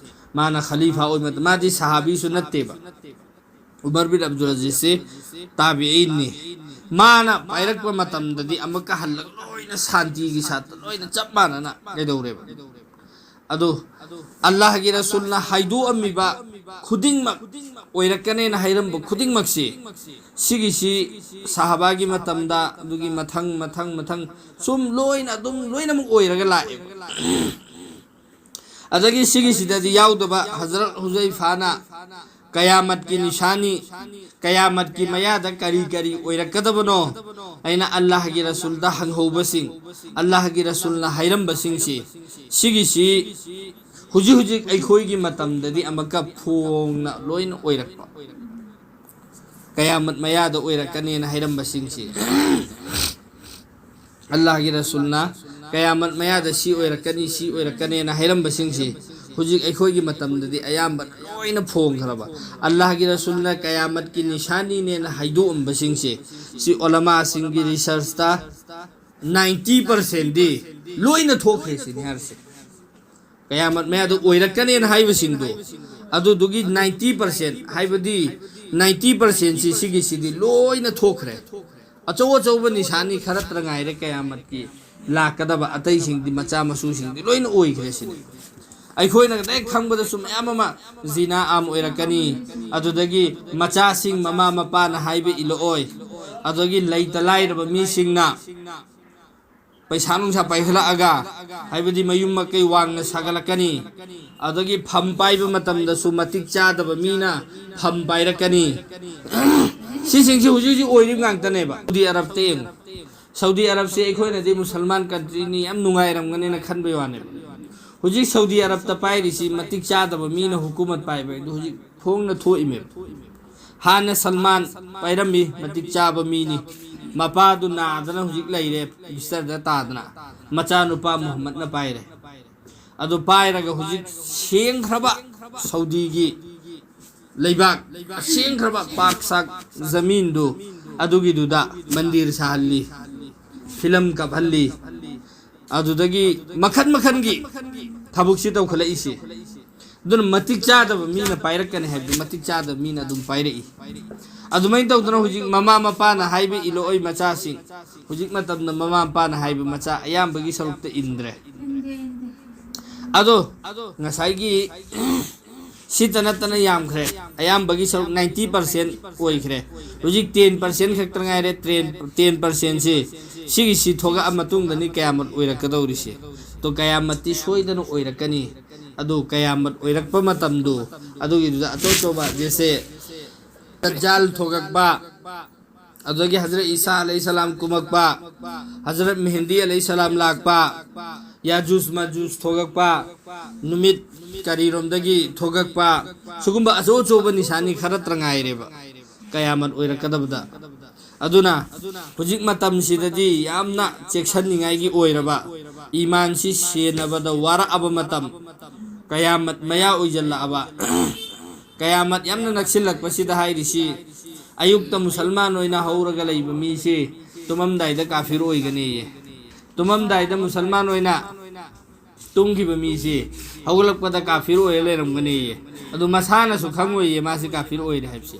ꯃꯥꯅ ꯈꯂꯤꯐꯥ ꯑꯣꯏꯕ ꯃꯇꯝ, ꯃꯥꯗꯤ ꯁꯍꯥꯕꯤꯁꯨ ꯅꯠꯇꯦꯕ꯫ ꯎꯃꯔ ꯕꯤꯟ ꯑꯕꯗꯨꯜ ꯑꯖꯤꯖꯁꯤ ꯇꯥꯕꯤꯏꯟꯅꯤ꯫ ꯃꯥꯅ ꯄꯥꯏꯔꯛꯄ ꯃꯇꯝꯗꯗꯤ ꯑꯃꯨꯛꯀ ꯍꯜꯂꯒ ꯂꯣꯏꯅ ꯁꯥꯟꯇꯤꯒꯤ ꯁꯥꯠꯇ ꯂꯣꯏꯅ ꯆꯞ ꯃꯥꯟꯅꯅ ꯀꯩꯗꯧꯔꯦꯕ? ꯑꯗꯨ ꯑꯜꯂꯥꯍꯒꯤ ꯔꯁꯨꯜꯅ ꯍꯥꯏꯗꯣꯛꯑꯝꯃꯤꯕ ꯈꯨꯗꯤꯡꯃꯛ, ꯑꯣꯏꯔꯛꯀꯅꯦꯅ ꯍꯥꯏꯔꯝꯕ ꯈꯨꯗꯤꯡꯃꯛꯁꯤ, ꯁꯤꯒꯤꯁꯤ ꯁꯍꯥꯕꯥꯒꯤ ꯃꯇꯝꯗ, ꯑꯗꯨꯒꯤ ꯃꯊꯪ, ꯃꯊꯪ, ꯃꯊꯪ ꯁꯨꯝ ꯂꯣꯏꯅ ꯑꯗꯨꯝ ꯂꯣꯏꯅꯃꯛ ꯑꯣꯏꯔꯒ ꯂꯥꯛꯑꯦꯕ꯫ ꯑꯗꯒꯤ ꯁꯤꯒꯤꯁꯤꯗꯗꯤ ꯌꯥꯎꯗꯕ ꯍꯖꯔꯠ ꯍꯨꯖꯩꯐꯥꯅ ꯀꯌꯥꯃꯠꯀꯤ ꯅꯤꯁꯥꯅꯤ, ꯀꯌꯥꯃꯠꯀꯤ ꯃꯌꯥꯗ ꯀꯔꯤ ꯀꯔꯤ ꯑꯣꯏꯔꯛꯀꯗꯕꯅꯣ ꯑꯩꯅ ꯑꯜꯂꯥꯍꯒꯤ ꯔꯁꯨꯜꯗ ꯍꯪꯍꯧꯕꯁꯤꯡ, ꯑꯜꯂꯥꯍꯒꯤ ꯔꯁꯨꯜꯅ ꯍꯥꯏꯔꯝꯕꯁꯤꯡꯁꯤ, ꯁꯤꯒꯤꯁꯤ ꯍꯧꯖꯤꯛ ꯍꯧꯖꯤꯛ ꯑꯩꯈꯣꯏꯒꯤ ꯃꯇꯝꯗꯗꯤ ꯑꯃꯨꯛꯀ ꯐꯣꯡꯅ ꯂꯣꯏꯅ ꯑꯣꯏꯔꯛꯄ, ꯀꯌꯥꯃꯠ ꯃꯌꯥꯗ ꯑꯣꯏꯔꯛꯀꯅꯦꯅ ꯍꯥꯏꯔꯝꯕꯁꯤꯡꯁꯤ, ꯑꯜꯂꯥꯍꯒꯤ ꯔꯁꯨꯜꯅ ꯀꯌꯥꯃꯠ ꯃꯌꯥꯗ ꯁꯤ ꯑꯣꯏꯔꯛꯀꯅꯤ, ꯁꯤ ꯑꯣꯏꯔꯛꯀꯅꯦꯅ ꯍꯥꯏꯔꯝꯕꯁꯤꯡꯁꯤ ꯍꯧꯖꯤꯛ ꯑꯩꯈꯣꯏꯒꯤ ꯃꯇꯝꯗꯗꯤ ꯑꯌꯥꯝꯕ ꯂꯣꯏꯅ ꯐꯣꯡꯈ꯭ꯔꯕ꯫ ꯑꯜꯂꯥꯍꯒꯤ ꯔꯁꯨꯜꯅ ꯀꯌꯥꯃꯠꯀꯤ ꯅꯤꯁꯥꯅꯤꯅꯦꯅ ꯍꯥꯏꯗꯣꯛꯑꯝꯕꯁꯤꯡꯁꯦ, ꯁꯤ ꯎꯂꯃꯥꯁꯤꯡꯒꯤ ꯔꯤꯁꯔꯁꯇ ꯅꯥꯏꯟꯇꯤ ꯄꯥꯔꯁꯦꯟꯗꯤ ꯂꯣꯏꯅ ꯊꯣꯛꯈ꯭ꯔꯦ ꯁꯤꯅꯤ ꯍꯥꯏꯔꯤꯁꯦ꯫ ꯀꯌꯥꯃꯠ ꯃꯌꯥꯗ ꯑꯣꯏꯔꯛꯀꯅꯦꯅ ꯍꯥꯏꯕꯁꯤꯡꯗꯣ, ꯑꯗꯨꯗꯨꯒꯤ ꯅꯥꯏꯟꯇꯤ ꯄꯥꯔꯁꯦꯟ, ꯍꯥꯏꯕꯗꯤ ꯅꯥꯏꯟꯇꯤ ꯄꯥꯔꯁꯦꯟꯁꯤ ꯁꯤꯒꯤꯁꯤꯗꯤ ꯂꯣꯏꯅ ꯊꯣꯛꯈ꯭ꯔꯦ꯫ ꯑꯆꯧ ꯑꯆꯧꯕ ꯅꯤꯁꯥꯅꯤ ꯈꯔꯇ ꯉꯥꯏꯔꯦ ꯀꯌꯥꯃꯠꯀꯤ ꯂꯥꯛꯀꯗꯕ, ꯑꯇꯩꯁꯤꯡꯗꯤ, ꯃꯆꯥ ꯃꯁꯨꯁꯤꯡꯗꯤ ꯂꯣꯏꯅ ꯑꯣꯏꯈ꯭ꯔꯦ ꯁꯤꯅꯤ꯫ ꯑꯩꯈꯣꯏꯅ ꯍꯦꯛ ꯈꯪꯕꯗꯁꯨ ꯃꯌꯥꯝ ꯑꯃ ꯖꯤꯅꯥ ꯑꯥꯝ ꯑꯣꯏꯔꯛꯀꯅꯤ, ꯑꯗꯨꯗꯒꯤ ꯃꯆꯥꯁꯤꯡ ꯃꯃꯥ ꯃꯄꯥꯅ ꯍꯥꯏꯕ ꯏꯜꯂꯛꯑꯣꯏ, ꯑꯗꯨꯗꯒꯤ ꯂꯩꯇ ꯂꯥꯏꯔꯕ ꯃꯤꯁꯤꯡꯅ ꯄꯩꯁꯥ ꯅꯨꯡꯁꯥ ꯄꯥꯏꯈꯠꯂꯛꯑꯒ, ꯍꯥꯏꯕꯗꯤ ꯃꯌꯨꯝ ꯃꯀꯩ ꯋꯥꯡꯅ ꯁꯥꯒꯠꯂꯛꯀꯅꯤ, ꯑꯗꯒꯤ ꯐꯝ ꯄꯥꯏꯕ ꯃꯇꯝꯗꯁꯨ ꯃꯇꯤꯛ ꯆꯥꯗꯕ ꯃꯤꯅ ꯐꯝ ꯄꯥꯏꯔꯛꯀꯅꯤ꯫ ꯁꯤꯁꯤꯡꯁꯤ ꯍꯧꯖꯤꯛ ꯍꯧꯖꯤꯛ ꯑꯣꯏꯔꯤꯕ ꯉꯥꯛꯇꯅꯦꯕ꯫ ꯁꯥꯎꯗꯤ ꯑꯔꯕꯇ ꯌꯦꯡꯉꯨ꯫ ꯁꯥꯎꯗꯤ ꯑꯔꯕꯁꯦ ꯑꯩꯈꯣꯏꯅꯗꯤ ꯃꯨꯁꯜꯃꯥꯟ ꯀꯟꯇ꯭ꯔꯤꯅꯤ, ꯌꯥꯝ ꯅꯨꯡꯉꯥꯏꯔꯝꯒꯅꯦꯅ ꯈꯟꯕꯩ ꯋꯥꯅꯦꯕ꯫ ꯍꯧꯖꯤꯛ ꯁꯥꯎꯗꯤ ꯑꯔꯕꯇ ꯄꯥꯏꯔꯤꯁꯤ ꯃꯇꯤꯛ ꯆꯥꯗꯕ ꯃꯤꯅ ꯍꯨꯀꯨꯃꯠ ꯄꯥꯏꯕ ꯍꯥꯏꯗꯣ ꯍꯧꯖꯤꯛ ꯐꯣꯡꯅ ꯊꯣꯛꯏꯃꯦꯕ꯫ ꯍꯥꯟꯅ ꯁꯜꯃꯥꯟ ꯄꯥꯏꯔꯝꯃꯤ, ꯃꯇꯤꯛ ꯆꯥꯕ ꯃꯤꯅꯤ꯫ ꯃꯄꯥꯗꯨ ꯅꯥꯗꯅ ꯍꯧꯖꯤꯛ ꯂꯩꯔꯦ, ꯕꯤꯁꯇꯔꯗ ꯇꯥꯗꯅ꯫ ꯃꯆꯥꯅꯨꯄꯥ ꯃꯨꯍꯝꯃꯗꯅ ꯄꯥꯏꯔꯦ꯫ ꯑꯗꯨ ꯄꯥꯏꯔꯒ ꯍꯧꯖꯤꯛ ꯁꯦꯡꯈ꯭ꯔꯕ ꯁꯥꯎꯗꯤꯒꯤ ꯂꯩꯕꯥꯛ, ꯁꯦꯡꯈ꯭ꯔꯕ ꯄꯥꯛ ꯁꯥꯛ ꯖꯃꯤꯟꯗꯨ, ꯑꯗꯨꯒꯤꯗꯨꯗ ꯃꯟꯗꯤꯔ ꯁꯥꯍꯜꯂꯤ, ꯐꯤꯂꯝ ꯀꯥꯞꯍꯜꯂꯤ, ꯑꯗꯨꯗꯒꯤ ꯃꯈꯟ ꯃꯈꯟꯒꯤ ꯊꯕꯛꯁꯤ ꯇꯧꯈꯠꯂꯛꯏꯁꯤ꯫ ꯑꯗꯨꯅ ꯃꯇꯤꯛ ꯆꯥꯗꯕ ꯃꯤꯅ ꯄꯥꯏꯔꯛꯀꯅꯤ ꯍꯥꯏꯕꯗꯨ ꯃꯇꯤꯛ ꯆꯥꯗꯕ ꯃꯤꯅ ꯑꯗꯨꯝ ꯄꯥꯏꯔꯛꯏ꯫ ꯑꯗꯨꯃꯥꯏꯅ ꯇꯧꯗꯅ ꯍꯧꯖꯤꯛ ꯃꯃꯥ ꯃꯄꯥꯅ ꯍꯥꯏꯕ ꯏꯜꯂꯛꯑꯣꯏ ꯃꯆꯥꯁꯤꯡ꯫ ꯍꯧꯖꯤꯛ ꯃꯇꯝꯗ ꯃꯃꯥ ꯃꯄꯥꯅ ꯍꯥꯏꯕ ꯃꯆꯥ ꯑꯌꯥꯝꯕꯒꯤ ꯁꯔꯨꯛꯇ ꯏꯟꯗ꯭ꯔꯦ꯫ ꯑꯗꯣ ꯉꯁꯥꯏꯒꯤ ꯁꯤꯇ ꯅꯠꯇꯅ ꯌꯥꯝꯈ꯭ꯔꯦ, ꯑꯌꯥꯝꯕꯒꯤ ꯁꯔꯨꯛ ꯅꯥꯏꯟꯇꯤ ꯄꯥꯔꯁꯦꯟ ꯑꯣꯏꯈ꯭ꯔꯦ꯫ ꯍꯧꯖꯤꯛ ꯇꯦꯟ ꯄꯥꯔꯁꯦꯟ ꯈꯛꯇ ꯉꯥꯏꯔꯦ꯫ ꯇꯦꯟ, ꯇꯦꯟ ꯄꯥꯔꯁꯦꯟꯁꯤ, ꯁꯤꯒꯤꯁꯤ ꯊꯣꯛꯂꯛꯑ ꯃꯇꯨꯡꯗꯅꯤ ꯀꯌꯥꯃꯠ ꯑꯣꯏꯔꯛꯀꯗꯧꯔꯤꯁꯤ꯫ ꯇꯣ ꯀꯌꯥꯃꯠꯇꯤ ꯁꯣꯏꯗꯅ ꯑꯣꯏꯔꯛꯀꯅꯤ꯫ ꯑꯗꯨ ꯀꯌꯥꯃꯠ ꯑꯣꯏꯔꯛꯄ ꯃꯇꯝꯗꯨ, ꯑꯗꯨꯒꯤꯗꯨꯗ ꯑꯆꯧ ꯑꯆꯧꯕ ꯖꯦꯁꯦ ꯗꯖꯥꯜ ꯊꯣꯛꯂꯛꯄ, ꯑꯗꯨꯗꯒꯤ ꯍꯖꯔꯠ ꯏꯁꯥ ꯑꯂꯩꯍꯤ ꯁꯂꯥꯝ ꯀꯨꯝꯃꯛꯄ, ꯍꯖꯔꯠ ꯃꯦꯍꯦꯟꯗꯤ ꯑꯂꯩꯍꯤ ꯁꯂꯥꯝ ꯂꯥꯛꯄ, ꯌꯥꯖꯨꯖ ꯃꯥꯖꯨꯖ ꯊꯣꯛꯂꯛꯄ, ꯅꯨꯃꯤꯠ ꯀꯔꯤꯔꯣꯝꯗꯒꯤ ꯊꯣꯛꯂꯛꯄ, ꯁꯤꯒꯨꯝꯕ ꯑꯆꯧ ꯑꯆꯧꯕ ꯅꯤꯁꯥꯅꯤ ꯈꯔꯇ ꯉꯥꯏꯔꯦꯕ ꯀꯌꯥꯃꯠ ꯑꯣꯏꯔꯛꯀꯗꯕꯗ꯫ ꯑꯗꯨꯅ ꯍꯧꯖꯤꯛ ꯃꯇꯝꯁꯤꯗꯗꯤ ꯌꯥꯝꯅ ꯆꯦꯛꯁꯤꯟꯅꯤꯡꯉꯥꯏꯒꯤ ꯑꯣꯏꯔꯕ, ꯏꯃꯥꯟꯁꯤ ꯁꯦꯟꯅꯕꯗ ꯋꯥꯔꯛꯑꯕ ꯃꯇꯝ, ꯀꯌꯥꯃꯠ ꯃꯌꯥ ꯑꯣꯏꯁꯤꯜꯂꯛꯑꯕ, ꯀꯌꯥꯃꯠ ꯌꯥꯝꯅ ꯅꯛꯁꯤꯜꯂꯛꯄꯁꯤꯗ ꯍꯥꯏꯔꯤꯁꯤ, ꯑꯌꯨꯛꯇ ꯃꯨꯁꯜꯃꯥꯟ ꯑꯣꯏꯅ ꯍꯧꯔꯒ ꯂꯩꯕ ꯃꯤꯁꯤ ꯇꯨꯝꯃꯝꯗꯥꯏꯗ ꯀꯥꯐꯤꯔ ꯑꯣꯏꯒꯅꯤꯌꯦ꯫ ꯇꯨꯝꯃꯝꯗꯥꯏꯗ ꯃꯨꯁꯜꯃꯥꯟ ꯑꯣꯏꯅ ꯇꯨꯝꯈꯤꯕ ꯃꯤꯁꯤ ꯍꯧꯒꯠꯂꯛꯄꯗ ꯀꯥꯐꯤꯔ ꯑꯣꯏꯔ ꯂꯩꯔꯝꯒꯅꯤꯌꯦ꯫ ꯑꯗꯨ ꯃꯁꯥꯅꯁꯨ ꯈꯪꯉꯣꯏꯌꯦ ꯃꯥꯁꯤ ꯀꯥꯐꯤꯔ ꯑꯣꯏꯔꯦ ꯍꯥꯏꯕꯁꯤ꯫